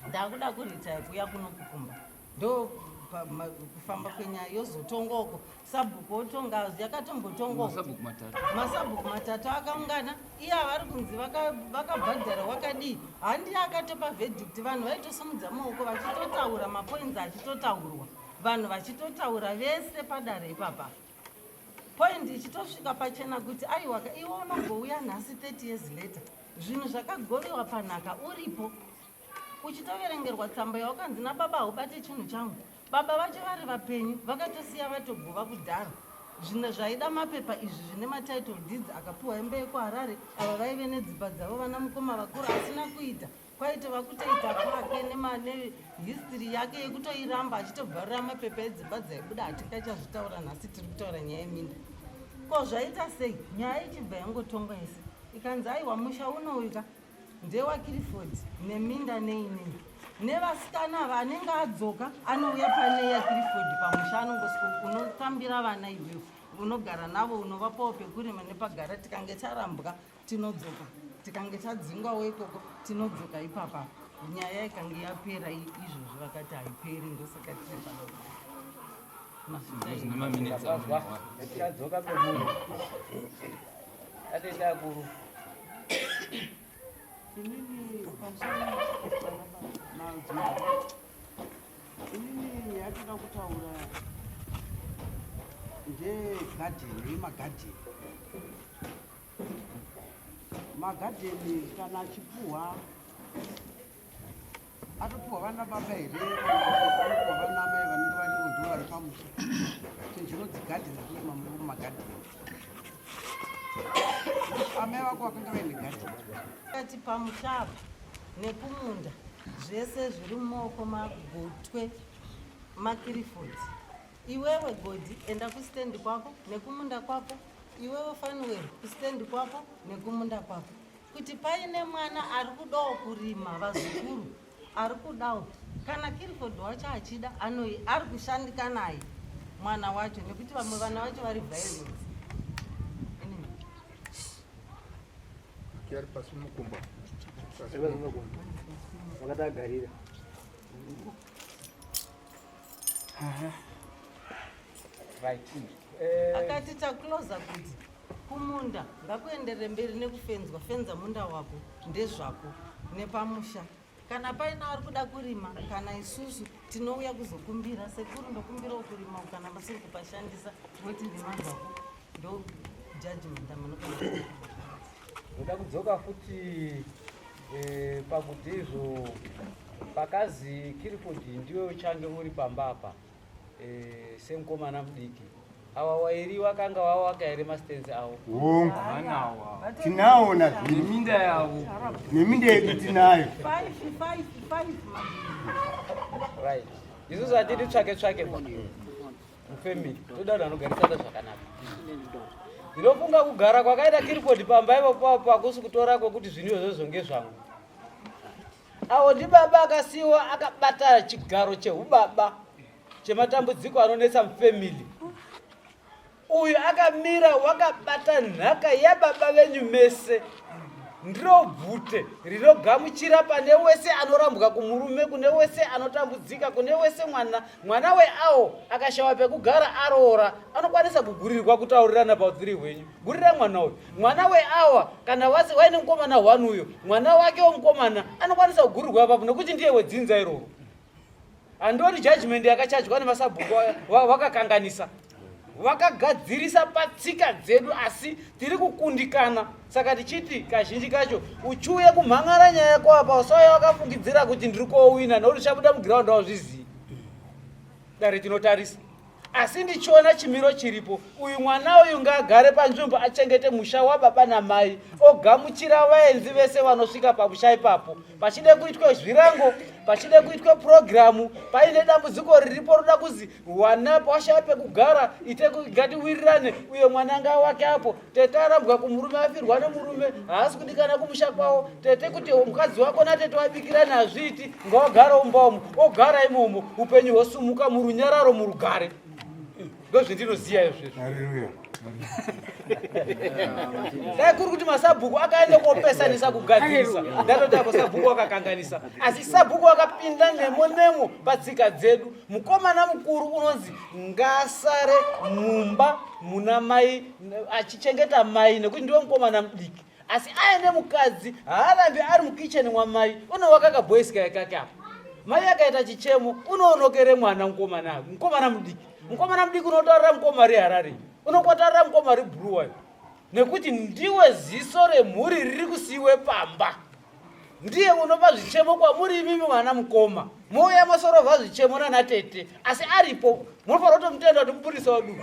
ndakuda kuritaya kuya kuno kukumba. Ndo kufamba kwenyaya yozotongwa uko, sabhuku otonga, yakatombotongwa masabhuku matatu akaungana, iye avari kunzi vakabhadhara wakadii, handi akatopa verdict. Vanhu vaitosimudza maoko vachitotaura mapoints achitotaurwa, vanhu vachitotaura vese padare ipapa, point ichitosvika pachena kuti aiwaka, iwe unogouya nhasi 30 years later, zvinhu zvakagovewa panhaka uripo, uchitoverengerwa tsamba yawakanzi nababa haubate chinhu changu. Baba vacho vari vapenyu, vakatosiya vatogova kudhara. Zvino zvaida mapepa izvi zvine matitle deeds akapiwa imba yekuHarare. Ava vaive nedzimba dzavo vana mukoma vakuru, asina kuita kwaitova kutoita kwake nehistory yake yekutoiramba achitobvarura mapepa edzimba dzaibuda. Hatingachazvitaura nhasi, tiri kutaura nyaya yeminda. Ko zvaita sei? Nyaya ichibva yangotongwa yese, ikanzi aiwa, musha unouika ndewaKiriford neminda nei nei, nevasikana ava anenge adzoka anouya pane yaKiriford pamusha, anongosvika unotambira vana iwewe, unogara navo, unovapawo pekurima nepagara. Tikange tarambwa tinodzoka, tikange tadzingwawo ikoko tinodzoka ipapa. Nyaya ikange yapera izvozvo, vakati haiperi, ndosaka tiri pano.
Tichadzoka kwemuri atete akuru.
Inini pamusoro madzimai, inini yatoda kutaura ndegadheni, yemagadheni. Magadheni kana achipuhwa, atopuhwa vana baba here kana kuti anopuhwa vana mai vanenge varivo ndo vari pamusha? Chinhu chinonzi gadheni, kurima mumagadheni, amai vako vakanga vaine gadheni.
Kati pamusha apa nekumunda zvese zviri mumaoko magotwe maKiriford. Iwewe Godi, enda kustendi kwako nekumunda kwako. Iwewe Fanuel, kustendi kwako nekumunda kwako. Kuti paine mwana ari kudawo kurima, vazukuru ari kudawo, kana Kiriford wacho achida, anoi ari kushandika naye mwana wacho, nekuti vamwe vana vacho vari violence. Anyway.
Ari pasi mukumba.
Vakatagarira. Right.
Akati taclosa kuti kumunda ngakuenderere mberi nekufenzwa, fenza munda wako, ndezvako nepamusha. Kana paine ari kuda kurima, kana isusu tinouya kuzokumbira, sekuru ndokumbirawo kurima, kana masiri kupashandisa, voti rima zvako. Ndo judgment amunokana.
Ndoda kudzoka futi pakuti izvo pakazi Kiriford ndiwe uchange uri pamba apa semukomana mudiki, awa wairi wakanga wawaka here mastands avo?
Hongu, tinawo nazvino
neminda yavo.
Neminda yedu tinayo.
Five, five, five.
Right, isusu hatidi tsvake tsvake mufamily, toda vanhu vanogarisana zvakanaka. Ndinofunga kugara kwakaita Kiriford pamba ipapo papo hakusi kutora kwekuti zvinhu izvozvo ngezvangu. Avo ndibaba akasiyiwa akabata chigaro cheubaba chematambudziko anonetsa mufamily. Uyu akamira wakabata nhaka yababa venyu mese, ndiro bvute rinogamuchira pane wese anorambwa kumurume, kune wese anotambudzika, kune wese mwana weawo akashawa pekugara aroora anokwanisa kugurirwa, kutaurirana paudziri hwenyu, gurira mwana uyu. Mwana weawa kana wasi waine mukomana one uyo, mwana wake wemukomana anokwanisa kugurirwa apapo nekuti ndiye wedzinza iroro. Handioni judgment yakachajwa nemasabhuku wakakanganisa. Vakagadzirisa patsika dzedu asi tiri kukundikana. Saka tichiti kazhinji kacho uchiuya kumhan'ara nyaya yako apa usauya wakafungidzira kuti ndiri kowina nokuti uchabuda mugiraundi hauzvizii. Dare tinotarisa. Asi ndichiona chimiro chiripo, uyu mwana uyu ngaagare panzvimbo achengete musha wababa namai, ogamuchira vaenzi vese vanosvika pamusha ipapo. Pachide kuitwe zvirango, pachide kuitwe purogiramu, paine dambudziko riripo roda kuzi wana washaya pekugara, ite ngatiwirirane, uyo mwana ngaawake apo. Tete arambwa kumurume afirwa nemurume, haasi kudikana kumusha kwavo. Tete kuti mukadzi wako natete wabikirana hazviiti, ngawagare mumba umo, ogara imomo, upenyu hwosumuka murunyararo murugare. Ndozvendinoziva izvezvo.
Hallelujah.
Dai kuri kuti masabhuku akaenda kopesanisa kugadzirisa, ndatoti apo sabhuku akakanganisa, asi sabhuku akapinda nemo nemo patsika dzedu. Mukomana mukuru unonzi ngasare mumba muna mai achichengeta mai nekuti ndiwe mukomana mudiki asi aine mukadzi haarambi ari mukicheni mwamai unowaka kabhoisi kaye kake apa mai akaita chichemo unoonokere mwana mukomana mukomana mudiki mukomana mudiki unotaurira mukoma reharare unokotaurira mukoma rebhuruwayo nekuti ndiwe ziso remhuri riri kusiiwe pamba ndiye unopa zvichemo kwamuri imimi mwana mukoma mouya mosorovha zvichemo nana tete asi aripo munofanira kutomutenda kuti mupurisa wedu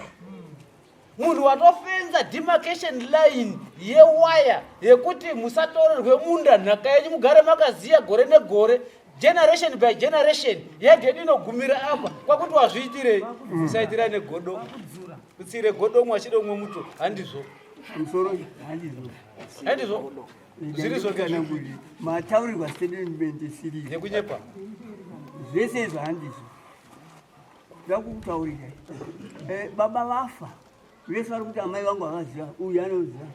munhu watofenza demarcation line yewaya yekuti musatorerwe munda nhaka yenyu mugare makaziya gore negore generation by generation yadhi yedu inogumira apa kwakuti wazviitirei usaitira negodo kutsire godo umwe achida umwe muto handizvo handizvo
Zviri kana kuti mataurirwa statement isiri
yekunyepa.
Zvese izvo handizvo. Ndakukutaurira. Eh, baba vafa. Vese vari kuti amai vangu havaziva, uyu anoziva.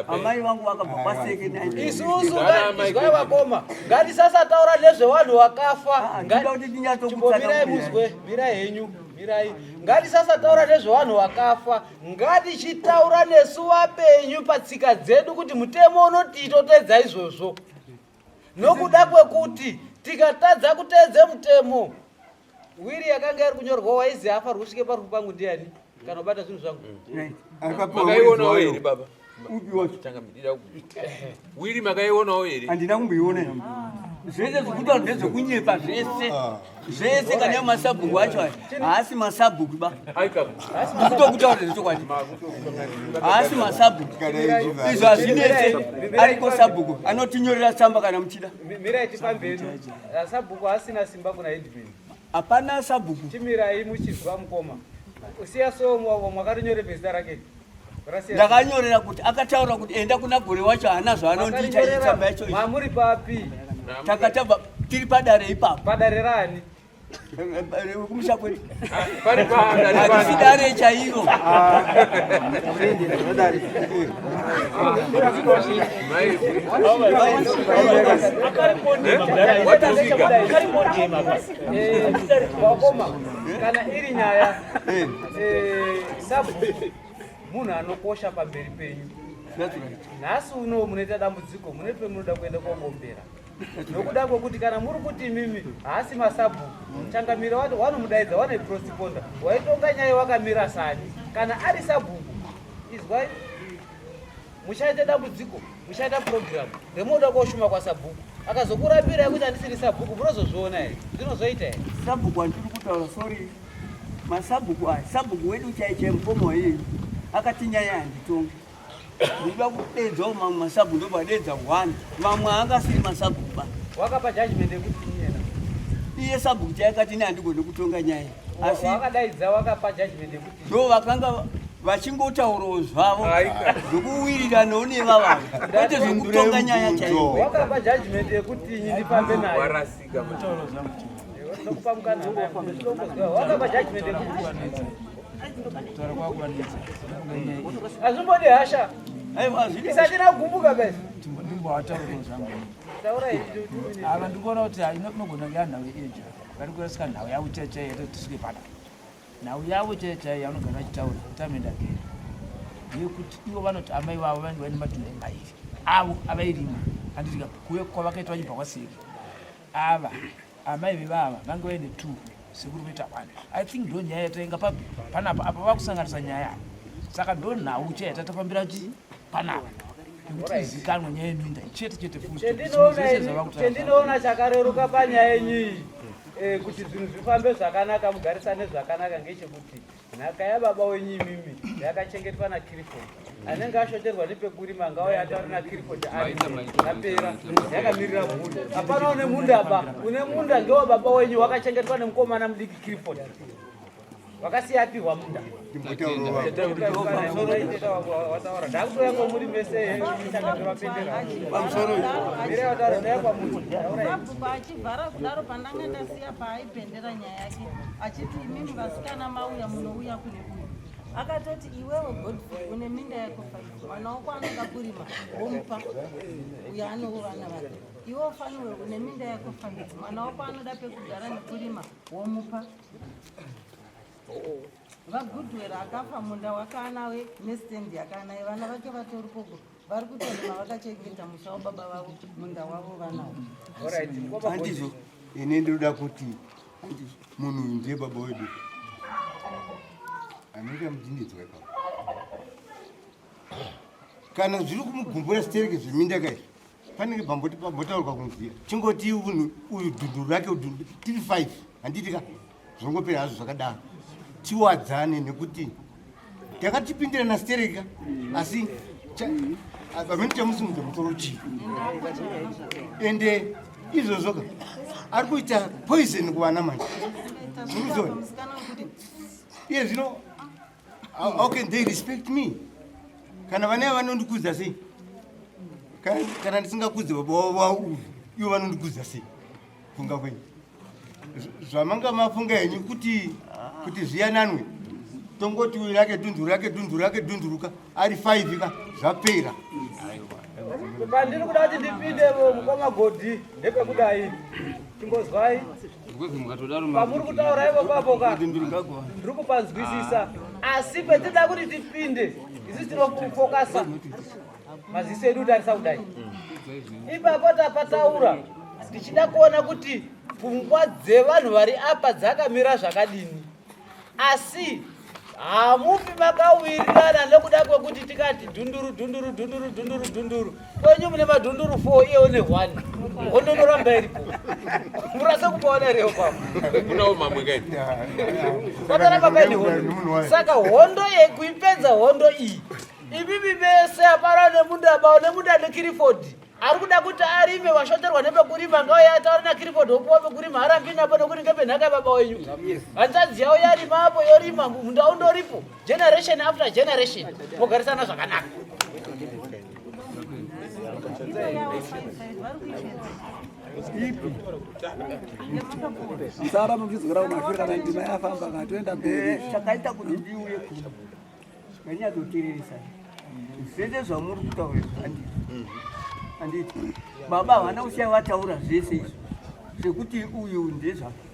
Amai vangu vakabva kwaseke.
Isusu izwai vakoma, ngatisasataura nezvevanhu vakafa.
Ah,
Chimbomirai muzwe, mirai henyu, mirai. Ngatisasataura nezvevanhu vakafa. Ngatichitaura nesu vapenyu patsika dzedu kuti mutemo unotii toteedza izvozvo. Nokuda kwekuti tikatadza kuteedze mutemo, wiri yakanga iri kunyorwa waizi afa rusvike parufu pangu ndiani kana ubata zvinhu zvangu.
Makaionawo here baba?
Upi wacho?
Changamidira Wiri makaionawo here?
Handina kumboiona. Zvese zvekutaura ndezvekunyepa zvese. Ah. Zvese kana yo masabhuku acho aya haasi masabhuku ba. Kutokutaura zvechokwadi. Haasi masabhuku. Izvo hazvinetse ariko sabhuku anotinyorera tsamba kana muchida.
Mirai tifambeni. Sabhuku asina simba kuna headman.
Hapana sabhuku.
Chimirai muchizwa mukoma. Usiya so mwakarinyore zita rake.
Ndakanyorera kuti akataura kuti enda kuna gore wacho haana zvaanondiita itsamba yacho.
Mamuri papi?
Takatabva tiri padare ipapo.
Padare rani?
Kumusha kwedu. Harisi dare chairo.
Wakoma, kana iri nyaya sabhuku munhu anokosha pamberi penyu nhasi uno munoita dambudziko mune pemunoda kuenda kogombera nokuda kwekuti kana muri kuti imimi haasi masabhuku changamire wanomudaidza wane prosiponda waitonga nyaya wakamira sani kana ari sabhuku izwai muchaita dambudziko muchaita purogiramu remunoda koshuma kwasabhuku akazokurapirai kuti andisiri sabhuku munozozviona here zvinozoita here
sabhuku andiri kutaura sorry masabhuku aya sabhuku wedu chai chai mukoma waiyeyu akati nyaya handitongi ndinoda kudedzawo mamwe masabhuku ndobva one mamwe anga asiri masabhuku ba
wakapa judgment yekuti iyena
iye sabhuku chai akati ini handigone kutonga nyaya
asi wakadaidza wakapa judgment yekuti
ndo vakanga vachingotaurawo zvavo zvekuwiriranawo nevavavo kwete zvekutonga nyaya chaiyo
wakapa judgment yekuti ini ndifambe naye
warasika
Hazvimbodi hasha. Isati nagumbuka guys.
Ava ndikuona kuti inogona kunge nhau yeeja vari kurasika nhau yavo chaichaiyo yatoti tisvike pana nhau yavo chaichaiyo yavanogara vachitaura time and again ndeyekuti ivo vanoti amai vavo vanenge vaine matunhu mairi avo avairima handitika kuuya kwavakaita vachibva kwaseke ava Amai vevava vange vaine two. Sekuru voita one. I think ndo nyaya yatainga papi panapa apa vakusanganisa nyaya. Saka ndo nhau chaya tatafambira chi panapa. Yekuti izikanwe nyaya yeminda chete chete futi.
Chendinoona chakareruka panyaya yenyu iyi eh, kuti zvinhu zvifambe zvakanaka mugarisane zvakanaka ngechekuti Nhaka yababa wenyu imimi yakachengetwa naKiriford. Anenge ashoterwa nepekurima ngauye ataure naKiriford ari yapera yakamirira munda. Hapana une munda apa, une munda ngewa baba wenyu wakachengetwa nemukomana mudiki Kiriford. Vakasiya apihwa munda. Ndakutoya kwamuri mese chakatevapindira.
Pamusoro.
Mirai wataura ndaya kwamuri. Taurai.
Sabhuku achivhara kudaro pandanga ndasiya paaipendera nyaya yake achiti imimi vasikana mauya munouya kune uyu akatoti iwewe Godfrey une minda yako fai mwana wako anoda kurima womupa uyo anewo vana vake iwe ufanirwe une minda yako fai mwana wako anoda pekugara nekurima womupa VaGoodwell akafa munda wakaanawe nestand yakaanaye vana vake vatori koko vari kutorima vakachengeta musha wababa vavo munda wavo vanawo.
Handizvo ini ndinoda kuti munhu uyu ndiye baba wedu anoita mudindidzwa ipapo kana zviri kumugumbura sitereke zveminda kai panenge pamboti pambotaurwa kunzi chingoti unhu uyu dhunduru rake dhundu tiri five handiti ka zvongopera hazvo zvakadaro tiwadzane nekuti takatipindirana stereka asi pamene chamusimudza musoro chii ende izvozvo ka ari kuita poison kuvana manje murikuzona iye zvino how can they respect me kana vana vanondikudza sei kana ndisingakudze baba wavo uyu ivo vanondikudza sei funga kwenyu zvamanga mafunga henyu kuti kuti zviyananwe tongoti uyu rake dhunduru rake dhunduru rake dhunduruka ari 5 ka zvapera
pandiri kuda kuti ndipinde mukoma godhi ndepekudai chimbozwai pamuri kutaura ivo papo ka ndiri kupanzwisisa asi petinoda kuti tipinde isu tinofokasa maziso edu tarisa kudai ipapo tapataura tichida kuona kuti pfungwa dzevanhu vari apa dzakamira zvakadini asi hamufi makawirirana nekuda kwekuti tikati dhunduru dhunduru dhunduru dhunduru dhunduru kwenyu mune madhunduru 4 iye une 1 hondo inoramba iripo murase kupaona here papo
kunawo mamwe kai
patoramba paine hondo saka hondo yekuipedza hondo iyi Imimi mese hapana nemunda ba nemunda nekirifodi ari kuda kuti arime washoterwa nepekurima ngauye ataure nakirifodi opuwa pekurima harambi napo nekuti ngepenhaka yababa wenyu hanzvadzi yavo yarima apo yorima munda undoripo generation after generation mogarisana zvakanaka
Musara muchidzokera kumashure kana ndima yafamba kana toenda mberi.
Chakaita kuti ndiuye kuno Nganyatsoteereresa zvese zvamuri kutaura izvi handiti handiti baba havana kusiya vataura zvese izvi zvekuti uyu ndezvake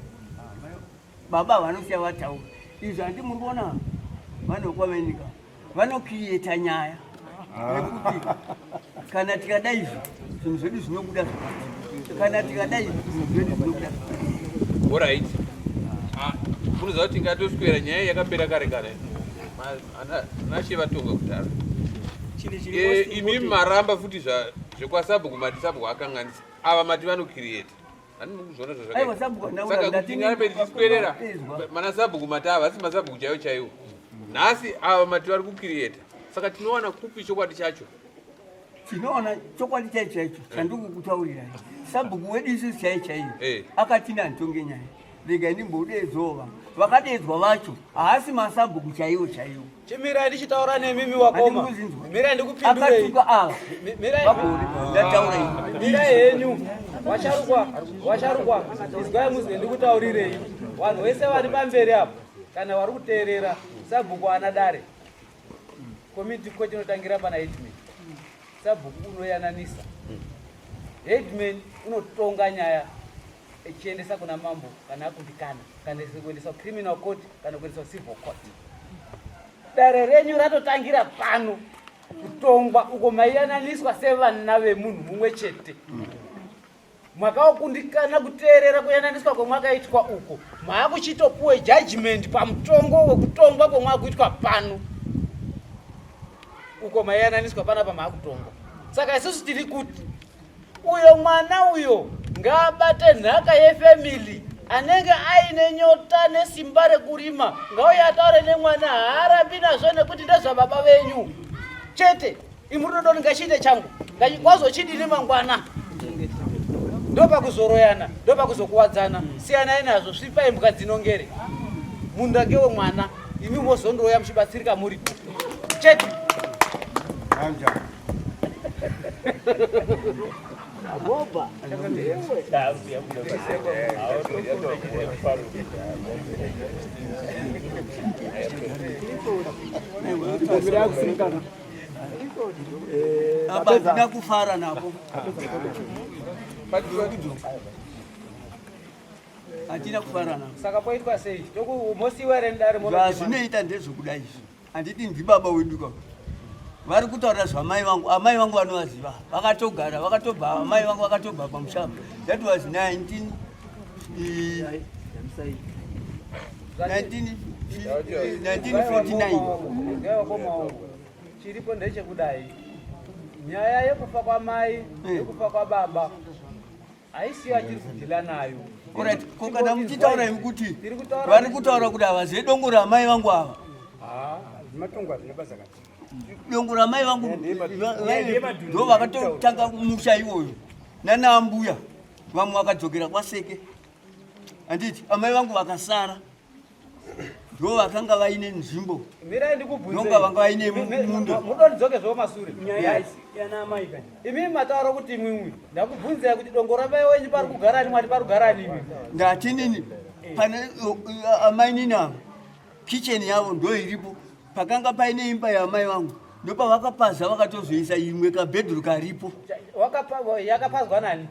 baba havana kusiya vataura izvi handi muri kuona vanhu vekwamenika vanokiriyeta nyaya yekuti kana tikada izvi zvinhu zvedu zvinobuda zvakati kana tikada izvi zvinhu zvedu zvinobuda zvakati
orit ah, munoziva kuti tingatoswera nyaya yakapera kare kare anashe vatonga kudhara eh, imi maramba futi zvekwasabhuku mati sabhuku akanganisa ava mati vanokiriyeta handimukuzviona zvazvakaisaka kuti tingarambe tichiswerera mana sabhuku mati ava asi masabhuku chaiwo chaiwo nhasi ava mati vari kukiriyeta saka tinowana kupi chokwadi chacho
tinoona chokwadi chaicho chaicho chandikukutaurirai sabhuku wedu isusu chaiyo chaiyo eh. akati nanditonge nyaya regai ndimbodeedzawo vamwe vakadeedzwa vacho haasi masabhuku chaiwo chaiwo
chimirai ndichitaura nemimi wakoma mirai ndikupindurei
akatuka ava ndataura
mirai henyu washarukwa washarukwa izwai muzwe ndikutaurirei vanhu vese vari pamberi apo kana vari kuteerera sabhuku ana dare komiti ko chinotangira pana headman sabhuku unoyananisa headman unotonga nyaya echiendesa kuna mambo kana akundikana kana kuendesa criminal court kana kuendesa civil court dare renyu ratotangira pano kutongwa uko maiyananiswa sevana vemunhu mumwe chete. Mwakakundikana kuteerera kuyananiswa kwemwakaitwa uko, maakuchitopuwe judgment pamutongo wekutongwa kwemwakuitwa pano. Uko maiyananiswa panapa maakutongwa. Saka isusu tiri kuti uyo mwana uyo ngaabate nhaka yefamily anenge aine nyota nesimba rekurima ngauye ataure nemwana haarambi nazvo nekuti ndezvababa venyu chete. Imurudodoni ngachiite changu kwazochidini mangwana ndopakuzoroyana ndopakuzokuwadzana siyanai nazvo svipai imbwa dzinongere munda ngewemwana imi mozondouya muchibatsirika muripo chete. Aboba.
Apa handina kufara napo. Hatina kufara napo.
Saka poitwa sei? Mosiwa here ndare
Zvazvinoita ndezvekuda izvi. Handiti ndibaba wedu ka. Vari kutaura zvamai vangu, amai vangu vanovaziva. Vakatogara, vakatobva, amai vangu vakatobva pamusha. That was 19 1949.
Chiripo ndechekudai, nyaya yekufa kwamai yekufa kwababa haisiyo yatiri kudhila nayo.
Alright, ko kana muchitaura imi kuti vari kutaura kuti havazive dongo ramai vangu ava.
Zvimatongo hazvina basa kati.
Dongo ramai vangu ndo vakatotanga musha iwoyo nana ambuya vamwe vakadzokera kwaSeke. Handiti amai vangu vakasara ndo vakanga vaine nzvimbo.
Mirai ndikubvunze.
Ndonga vanga vaine munda.
Mudondidzoke zvo masure.
Nyaya yana amai kani.
Imi mataura kuti imwimwi ndakubvunzai kuti dongo ramai wenyu pari kugara ani mwati pari kugara ani imwi.
Ndati nini pane amai nini ava kitchen yavo ndo iripo pakanga paine imba yaamai vangu ndopavakapaza vakatozoisa imwe kabhedhuru karipo.
Yakapazwa nani?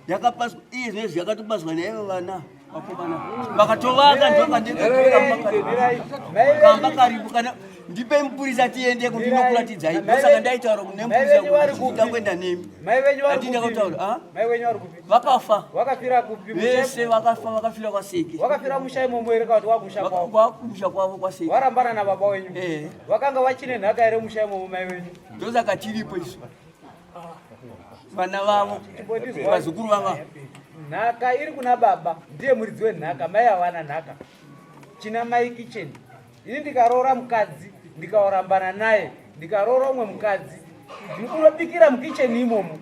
Yakapazwa iye zvinezvi yakatopazwa naivo vana vakomana vakatovaka ndokandekamba karipo. Kana ndipei mupurisa tiendeko ndinokuratidzai. Ndosaka ndaitaura kune mupurisa kuti ndakuenda nemi.
Mai venyu vari
Handina
kupi?
kutaura, ah?
Mai venyu vari kupi?
Vakafa.
Wakafira kupi?
Vese vakafa, vakafira kwaSeke.
Wakafira musha imomo here kana kuti wakusha kwavo?
Kwakusha kwavo kwaSeke.
Warambana nababa wenyu?
Eh.
Wakanga vachine nhaka here musha imomo mai wenyu?
Ndosaka tiripo isu. Vana vavo, vazukuru vava.
Nhaka iri kuna baba, ndiye muridzi wenhaka, mai havana nhaka. China mai kitchen. Ini ndikaroora mukadzi, ndikaorambana naye, ndikaroora umwe mukadzi, unobikira mukitchen imomo.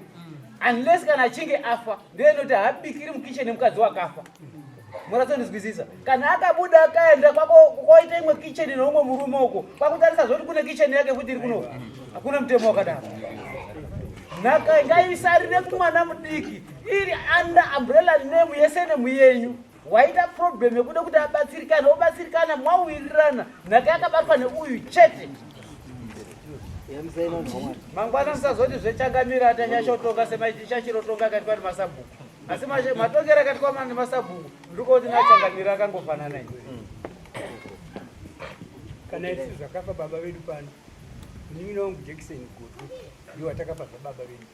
Unless kana achinge afa, ndiye inoti haabikiri mukitchen mukadzi wakafa. Munatsondizwisisa? Kana akabuda akaenda kwako koita imwe kitchen neumwe murume uko, kwakutarisa zvoti kune kitchen yake futi iri kuno. Hakuna mutemo wakadaro. Nhaka ngaisarire kumwana mudiki iri under umbrella name yese nemu yenyu. Waita problem yekuda kuti abatsirikane, obatsirikana mwawirirana, nhaka yakabatwa neuyu chete. Mangwana musazoti zvechangamira atanyashotonga semachichachirotonga akaitwa nemasabhuku. Asi matongero akaitwa nemasabhuku ndiko kuti nachangamira akangofanana ini.
Kana isu zvakafa baba vedu pano, munin'ina wangu Jackson Godwe ndiwo atakafa zvababa vedu.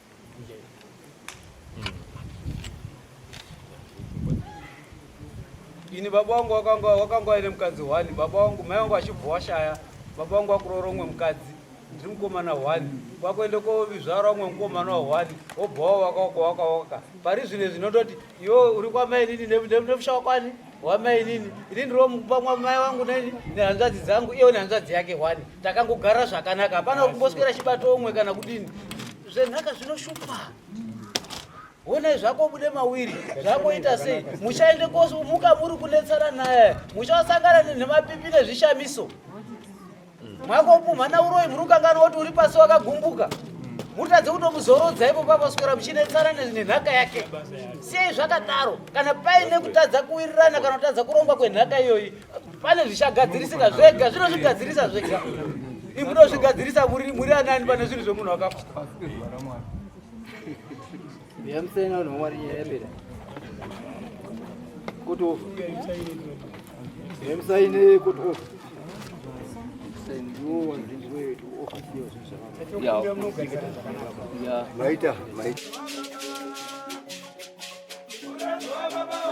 Ini baba wangu wakanga waine mukadzi one, baba wangu mai wangu achibva washaya, baba wangu wakuroora umwe mukadzi, ndiri mukomana one, kwakuende kovizvara umwe mukomana wa one, wobva wawaka waka waka waka. Pari zvino zvinototi iwe uri kwamainini nemusha wakwani wamainini, ini ndiri mumba mwamai wangu nehanzvadzi dzangu, iye nehanzvadzi yake one, takangogara zvakanaka, hapana kumboswera chibato umwe kana kudini. Zvenhaka zvinoshupa. Honai zvako bude mawiri zvakoita sei muchaende komuka muri kunetsana naye muchasangana nemapipi nezvishamiso mwakopumhana uroyi muri kukanganwa kuti uri pasi wakagumbuka mutadze kutomuzorodza ipo papaswera muchinetsana nenhaka yake. Sei zvakadaro? Kana paine kutadza kuwirirana kana kutadza kurongwa kwenhaka iyoyi, pane zvichagadzirisika zvega, zvinozvigadzirisa zvega. Imunozvigadzirisa muri anani pane zvinhu zvemunhu wakafa?
Maita, maita.
Baba.